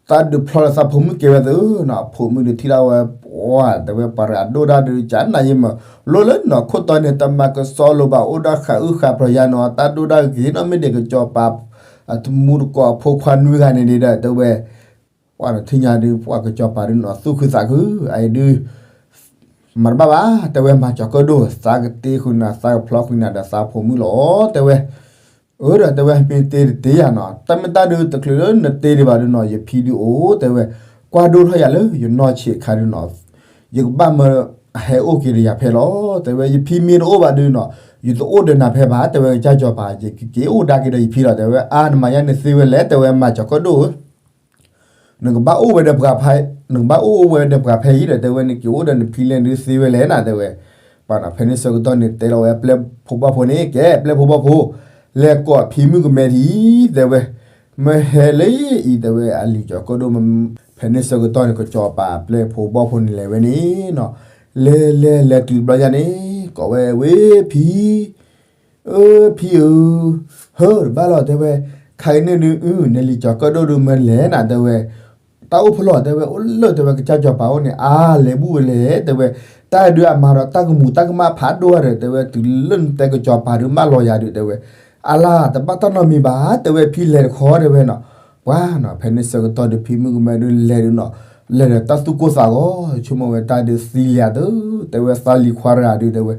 သးဒုးဖျီလၢသးဖိမုၣ်ကဲဝဲသုနီၤ, အဖိမုၣ်ဒုးထံၣ်ဒၣ်ဝဲ, ပှၤတဲဝဲပှၤရၤဒိၣ်ဒၣ်ဒုးကနၣ်ယံမး, လိၣ်လၢနီၤခိၣ်တီန့ၣ် တမၤကစီလိာ်ဘၣ် အိၣ်ဒၣ်ဃးအုၣ်ဃးပျီယါနီၤ, တၢ်ဒိၣ်ဒၣ်ဂ့ၤနီၤ, မ့ၢ်ဒ်ကစီၤပၤ အတမူတကိးအဖိခွါနွံဂၤန့ၣ်ဒီး တဲဝဲ ပှၤတထံၣ်ညါဒုး ပှၤကစီၤပၤဒုးနီၤ သူၣ်ခုသးခု, အအံၤဒုး မၤတဘၣ်ဘၣ်, တဲဝဲမၤကၠီၤကၢၣ်ဒိၣ်, သးကတ့ဃုာ်နၤ သးကဖျီဃုာ်နၤဒီးသးဖိမုၣ်လီၤ, တဲဝဲ. အၢ ဒီးတဲဝဲ မ့ၢ်တ့တတ့ယၤနီၤ, တၢ်မ့ၢ်တၢ်ဒုးတချုးလၢနတ့ဒံးဘၣ်ဒုးနီၤ ယဖံဒုးအိၣ် တဲဝဲ, ကွၢ်ဒိၣ်ထီၣ်ယၤလၢယနီၢ်ဆံးအခါဒုးနီၤ, ယကဘၣ်မၢအဟဲအိၣ်က့ၤဒီးယၤဖဲလီၤ, တဲဝဲ ယဖံမ့ၢ်တအိၣ်ဘၣ်ဒုးနီၤ ယတအိၣ်ဒီးနၤဖဲဘၣ်, တဲဝဲကစၢ်ကစီၤပၤ ယကက့ၤအိၣ်ဒါက့ၤဒီးယဖံလီၤ, တဲဝဲ အါ နမၤယါန့ၣ်သ့ဝဲလဲၣ်, တဲဝဲမၤကၠီၤကၢၣ်ဒိၣ်ဧၢ နကဘၣ်အိၣ်ဝဲဒီးပှၤဖဲ, နကဘၣ်အိၣ်ဝဲဒီးပှၤဖဲအံၤဒီး တဲဝဲ နက့ၤအိၣ်ဒီးနဖံလဲၣ်ဒုးသ့ဝဲလဲၣ်နၤ တဲဝဲ. ပှၤနီၤ ဖဲန့ၣ်ဆၢကတီၢ်န့ၣ် တဲလီၤဝဲပျဲၢ်ဖိဘီၣ်ဖိန့ၣ် ကဲပျဲၢ်ဖိဘီၣ်ဖိ, လဲၤကိးဖံမုၣ်ကမဲထံ တဲဝဲ, မ့ၢ်ဟဲလၢအံၤ တဲဝဲ အလံၤကၠီၤကၢၣ်ဒိၣ်မ့ၢ်, ဖဲန့ၣ်ဆၢကတီၢ်န့ၣ် ကစီၤပၤပျဲၢ်ဖိဘီၣ်ဖိန့ၣ်လဲၤဝဲန့ၣ်နီၤ, လဲၤလဲၤလဲၤတုၤတဘျီညါန့ၣ် ကိးဝဲဝဲဖံ အၢ ဖံဧၢ, ဟၢတဘၣ်လီၤ တဲဝဲ, ခါကန့ၣ်ဒုး အု နလံၤကၠီၤကၢၣ်ဒိၣ်ဒုးမ့ၢ်လဲၣ်နၤ တဲဝဲ, တၢ်အိၣ်ဖဲလဲၣ် တဲဝဲ, အိၣ်လၢ တဲဝဲ ကစၢ်ကစီၤပၤအိၣ်န့ၣ် အါ လဲၤဘူၣ်ဝဲလဲၣ် တဲဝဲ, တၢ်ဒုးအမၤဒီးတၢ်ကမူးတၢ်ကမၣ်ဖးဒိၣ်ဒီး တဲဝဲ တုၤလၢနတဲကစီၤပၤဒုးမၢလီၤယၤဒုး တဲဝဲ, အါလၢ တဘၣ်တၢ်နီတမံၤဘၣ် တဲဝဲ ဖံလဲၤတခီ တဲဝဲနီၤ, ပှၤနီၤ ဖဲန့ၣ်ဆၢကတီၢ်ဒုး ဖံမုၣ်ကမဲဒုးလဲၤဒုးနီၤ, လဲၤဒီးတၢ်သူၣ်ကိၢ်သးဂီၤ ဆိကမိၣ်ဝဲတၢ်ဒုးသံလံဧါသၢ, တဲဝဲသးလံၤခွါတဂၤဒုး တဲဝဲ,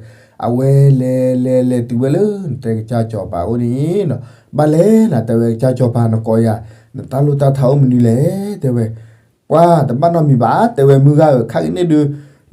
အဝဲလဲၤလဲၤလဲၤတုၤဝဲလၢနတဲကစၢ်ကစီၤပၤအိၣ်န့ၣ်နီၤ, ဘၣ်လဲၣ်နၤ တဲဝဲ ကစၢ်ကစီၤပၤနကိးယၤ, နတၢ်လိၣ်တၢ်ထါအိၣ်မနုၤလဲၣ် တဲဝဲ, ပှၤတဘၣ်နီတမံၤဘၣ် တဲဝဲ မုၢ်ဂၤဧၢ ခါကန့ၣ်ဒုး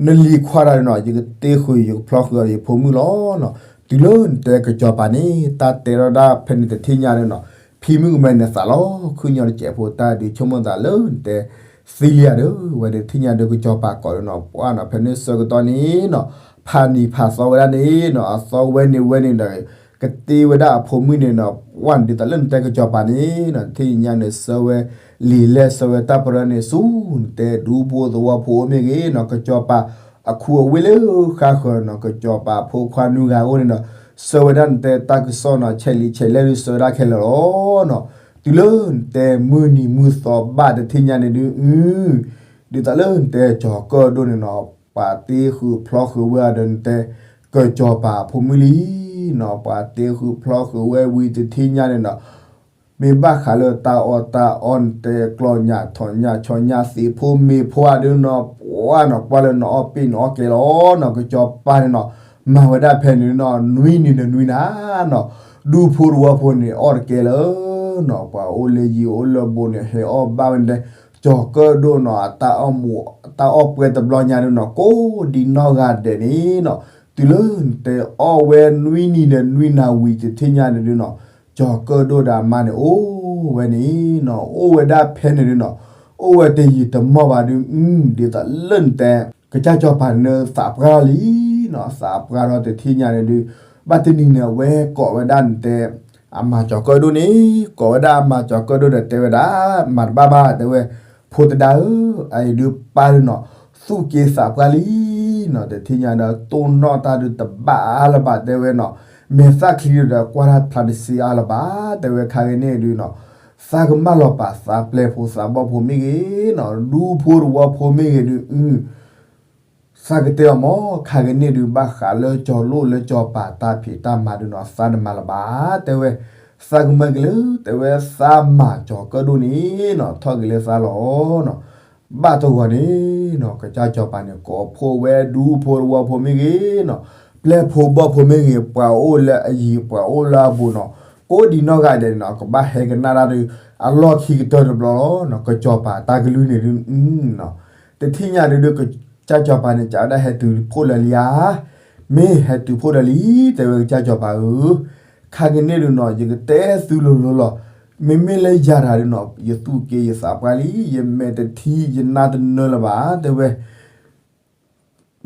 နလံၤခွါတဂၤဒုးနီၤ ယကတ့ဃုာ် ယကဖျီဃုာ်အီၤဒီးယဖိမုၣ်လီၤနီၤ, တုၤလၢနတဲကစီၤပၤန့ၣ် တၢ်တဲထီၣ်ဒၣ်ဖဲန့ၣ်တထံၣ်ညါဒုးနီၤ, ဖံမုၣ်ကမဲန့ၣ်သးလီၤ ခုၣ်ညီတစဲးဖိ တၢ်ဒုးဆိကမိၣ်သးလၢနတဲသံလံဧါဒုး ဝဲဒုးထံၣ်ညါဒုးကစီၤပၤကိးဒုးနီၤ, ပှၤနီၤ ဖဲန့ၣ်ဆၢကတီၢ်န့ၣ်နီၤ, ဖးနံၤဖးသီဝဲဒၣ်န့ၣ်နီၤ, အသီဝဲန့ၣ်ဝဲန့ၣ်ဒီး ကတ့ဝဲဒၣ်အဖိမုၣ်န့ၣ်နီၤ, ပှၤဒ်သိးလၢနတဲကစီၤပၤန့ၣ်နီၤ, တထံၣ်ညါန့ၣ် ဆှၢဝဲလံာ်လဲၢ်ဆှၢဝဲတၢ်ပရၢန့ၣ်ဆူ နတဲဒူဖိသဝီဖိမ့ၢ်ဂ့ၤနီၤ, ကစီၤပၤ အခူအဝ့ၢ်လၢဃါဃၢၤနီၤ, ကစီၤပၤဖိခွါနွံဂၤအအိၣ်န့ၣ်နီၤ, ဆှၢဝဲဒၣ်နတဲတၢ်ကစီၣ်နီၤ, ဆဲးလံာ်ဆဲးလဲၢ်ဒုးဆှၢဝဲဒၣ်ခဲလၢာ်လီၤနီၤ, တုၤလၢနတဲမုၢ်နံၤမုၢ်သီဘၣ်တထံၣ်ညါန့ၣ်ဒုး အု ဒ်သိးလၢနတဲကၠီၤကၢၣ်ဒိၣ်န့ၣ်နီၤ, ပှၤတ့ဃုာ်ဖျီဃုာ်ဝဲဒီးနတဲ ကစီၤပၤအဖိမုၣ်လံနီၤ, ပှၤတ့ဃုာ်ဖျီဃုာ်ဝဲဝံၤတထံၣ်ညါန့ၣ်နီၤ, မ့ၢ်ဘၣ်ဃးလၢတၢ်အီၣ်တၢ်အီနတဲကျီၢ်ညၣ်ထီၣ်ညၣ်ဆီညၣ်သံးဖိမ့ၤဖိအဒုးနီၤ, ပှၤနီၤ ကွၢ်လၢနအီၣ်ပ့ၣ်နအီၣ်ကဲလီၤနီၤ, ကစီၤပၤန့ၣ်နီၤ, မၤဝဲဒၣ်ဖဲန့ၣ်နီၤ, နွံနံၤဒီးနွံနၤနီၤ, ဒူဖိတဝီဖိန့ၣ် အီၣ်တကဲလၢနီၤ, ပှၤအိၣ်လၢယံၤအိၣ်လၢဘူးန့ၣ် ဟဲအီၣ်ဘၣ်ဝဲန့ၣ်, ကၠီၤကၢၣ်ဒိၣ်နီၤ, အတၢ်အီၣ်မူး တၢ်အီၣ်ပှဲၤတဘျီညါဒုးနီၤ, ကိးဒံနီၢ်ဂၤဒဲးန့ၣ်နီၤ, တုၤလၢနတဲအီၣ်ဝဲနွံနံၤဒီးနွံနၤဝံၤတထံၣ်ညါန့ၣ်ဒုးနီၤ, ကၠီၤကၢၣ်ဒိၣ်ဒီးအမါန့ၣ် အိၣ်ဝဲန့ၣ်နီၤ, အိၣ်ဝဲဒၣ်ဖဲန့ၣ်ဒုးနီၤ, အိၣ်ဝဲတယံာ်တမီၢ်ဘၣ်ဒုး, အု ဒ်သိးလၢနတဲ ကစၢ်ကၠီၤပၤန့ၣ်သးပှၢ်လီၤလံနီၤ, သးပှၢ်လီၤတထံၣ်ညါန့ၣ်ဒုး, ဘၣ်တနံၤန့ၣ် အဝဲကိးဝဲဒၣ်နတဲ အမၤကၠီၤကၢၣ်ဒိၣ်န့ၣ်, ကိးဝဲဒၣ်အမၤကၠီၤကၢၣ်ဒိၣ်ဒီးတဲဝဲဒၣ်, မၤတဘၣ်ဘၣ် တဲဝဲ, ဖိတဒါဧၢ, အအံၤဒုးပၢ်ဒုးနီၤ, သူၣ်က့သးပှၢ်လံနီၤ, တထံၣ်ညါဒီးတိၢ်နီၣ်တၢ်ဒုးတဘၣ်အါလၢၤဘၣ် တဲဝဲနီၤ, မဲာ်သၣ်ချံဒီးကွၢ်တၢ်ဖျါတစ့အါလၢၤဘၣ် တဲဝဲ, ခါကန့ၣ်ဒုးနီၤ, သးကမၢလီၤပာ်သးပျဲၢ်ဖိသးဘီၣ်ဖိမ့ၢ်ဂ့ၤနီၤ, ဒူဖိတဝီဖိမ့ၢ်ဂ့ၤဒုး, အု သးကတဲအီၤမး, ခါကန့ၣ်ဒုး ဘၣ်ဃးလၢကၠီၤလိၣ်လၢကၠီၤပၤတၢ်ဖံးတၢ်မၤဒုးနီၤ, သးတမၤလၢၤဘၣ် တဲဝဲ, သးကမၢက့ၤလၢ တဲဝဲ, သးမၤကၠီၤကၢၣ်ဒိၣ်န့ၣ်နီၤ, ထီၣ်က့ၤလၢသးလီၤနီၤ, ဘၣ်တဂီၤန့ၣ်နီၤ, ကစၢ်ကၠီၤပၤန့ၣ် ကိးဖှိၣ်ဝဲဒူဖိတဝီဖိမ့ၢ်ဂ့ၤနီၤ, ပျဲၢ်ဖိဘီၣ်ဖိမ့ၢ်ဂ့ၤ, ပှၤအိၣ်လၢအယံၤ ပှၤအိၣ်လၢအဘူးနီၤ, ကိးဒံနီၢ်ဂၤဒဲးန့ၣ်နီၤ, ကဘၣ်ဟဲကနၣ်တၢ်ဒုး အလီၢ်ခံကတၢၢ်တဘျီလီၤနီၤ, ကစၢ်ကၠီၤပၤတၢ်ကလုၢ်န့ၣ်ဒုး, တထံၣ်ညါဒုးဒုး ကစၢ်ကၠီၤပၤန့ၣ် ကးဝဲဒၣ်ဟဲတုၤဖှိၣ်လၢာ်လံဧါ, မ့ၢ်ဟဲတုၤဖှိၣ်လၢာ်လံ, တဲဝဲကစၢ်ကၠီၤပၤဧၢ, ခါကန့ၣ်ဒုးနီၤ, ယကတဲသုလိၤလိၤလီၤ, မ့မ့ၢ်လၢယၤတဂၤဒုးနီၤ, ယသူၣ်က့ယသးပှၢ်လံ, ယမဲာ်တထံ ယနါတနၢလၢၤဘၣ် တဲဝဲ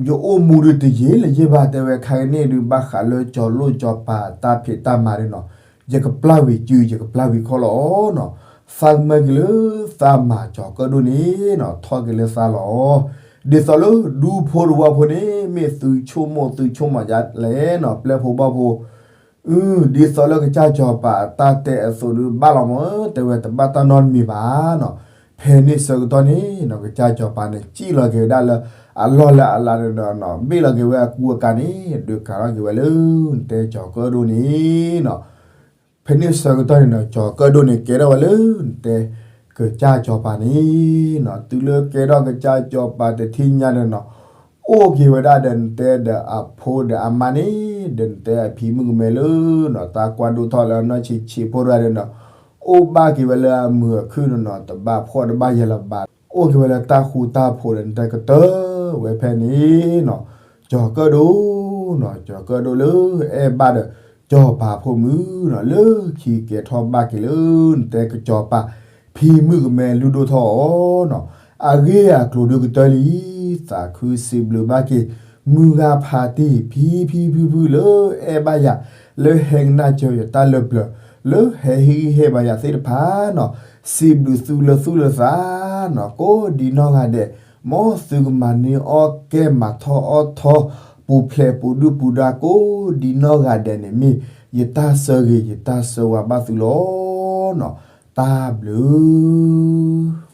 ယအိၣ်မူဒုးတယံာ်လၢၤယဲၢ်ဘၣ် တဲဝဲ, ခါကန့ၣ်ဒုး ဘၣ်ဃးလၢကၠီၤလိၣ်ကၠီၤပၤတၢ်ဖံးတၢ်မၤဒုးနီၤ, ယကပျၢ်ဝံၤစု ယကပျၢ်ဝံၤခီၣ်လီၤနီၤ, သးကမၢက့ၤလၢသးမၤကၠီၤကၢၣ်ဒိၣ်န့ၣ်နီၤ, ထီၣ်က့ၤလၢသးလီၤ, ဒ်သိးလၢဒူဖိတဝီဖိန့ၣ် မ့ၢ်သုဆိကမိၣ်သုဆိကမးယါလဲၣ်နီၤ, ပျဲၢ်ဖိဘီၣ်ဖိ အု ဒ်သိးလၢကစၢ်ကၠီၤပၤတၢ်တဲအသိးဒုးဘၣ်လီၤမး, တဲဝဲတဘၣ်တၢ်နီတမံၤဘၣ်နီၤ, ဖဲန့ၣ်ဆၢကတီၢ်န့ၣ်နီၤ ကစၢ်စီၤပၤန့ၣ် စံၣ်လီၤက့ၤဝဲဒၣ်လၢ အလီၢ်လၢအလၤန့ၣ်ဒီးနီၤ ဘ့ၣ်လီၤက့ၤဝဲအကူအကၤန့ၣ် ဒုးကၤထီၣ်က့ၤဝဲလၢ နတဲကၠီၤကၢၣ်ဒိၣ်န့ၣ်နီၤ ဖဲန့ၣ်ဆၢကတီၢ်န့ၣ်နီၤ ကၠီၤကၢၣ်ဒိၣ်န့ၣ် ကဲထီၣ်ဝဲလၢ နတဲ ကစၢ်စီၤပၤန့ၣ်နီၤ တုၤလၢကဲထီၣ်ကစၢ်စီၤပၤတထံၣ်ညါဒီးနီၤ အိၣ်က့ၤဝဲဒၣ်ဒီးနတဲဒီးအဖိဒီးအမါန့ၣ် ဒီးနတဲအဖံမုၣ်ကမဲလၢနီၤ တၢ်ကွၢ်ဒိၣ်ထီၣ်လၢအနီၢ်ဆံးဆံးဖိတဂၤဒီးနီၤ အိၣ်ဘၣ်က့ၤဝဲလၢအမုာ်အခုၣ်ဒီးနီၤ တဘၣ်ဖှီၣ်တဘၣ်ယာ်လၢၤဘၣ် အိၣ်က့ၤဝဲလၢတၢ်ဃူတၢ်ဖိးဒီးနတဲကတၢၢ်ဝဲဖဲန့ၣ်နီၤ ကၠီၤကၢၣ်ဒိၣ်နီၤ ကၠီၤကၢၣ်ဒိၣ်လၢအဲၣ်ဘၣ်ဒီး စီၤပၤဖိမုၣ်နီၤ လၢခံကဲထီၣ်ဘၣ်က့ၤလၢ နတဲကစီၤပၤ ဖံမုၣ်ကမဲလုၢ်ဒိၣ်ထီၣ်အီၤနီၤ အဂ့ၢ်အကျိၤဒုကတၢၢ်လံ သးခုစံးဘျုးဘၣ်က့ၤ မုၢ်ဂၤဖးတံၢ် ဖံဖံဖုဖုလၢအဲၣ်ဘၣ်ယၤ လၢဟဲကနၣ်စၢၤယတၢ်လၢပျၢၤ လၢဟဲဟ့ၣ်ဂံၢ်ဟ့ၣ်ဘါယၤသ့ၣ်တဖၣ်နီၤ စံးဘျုးသုလၢသူၣ်လၢသးနီၤ ကိးဒံနီၢ်ဂၤဒဲး မ်သုကမၤန့ၢ်အီၣ်ကဲမၤထီၣ်အီၣ်ထီ ပူၤဖျဲးပူၤဒုၣ်ပူၤဒါကိးဒံနီၢ်ဂၤဒဲးန့ၣ်မ့ၢ် ယတၢ်ဆၢဂ့ၤ ယတၢ်ဆၢဝါဘၣ်သုလီၤနီၤ တၢ်ဘျုး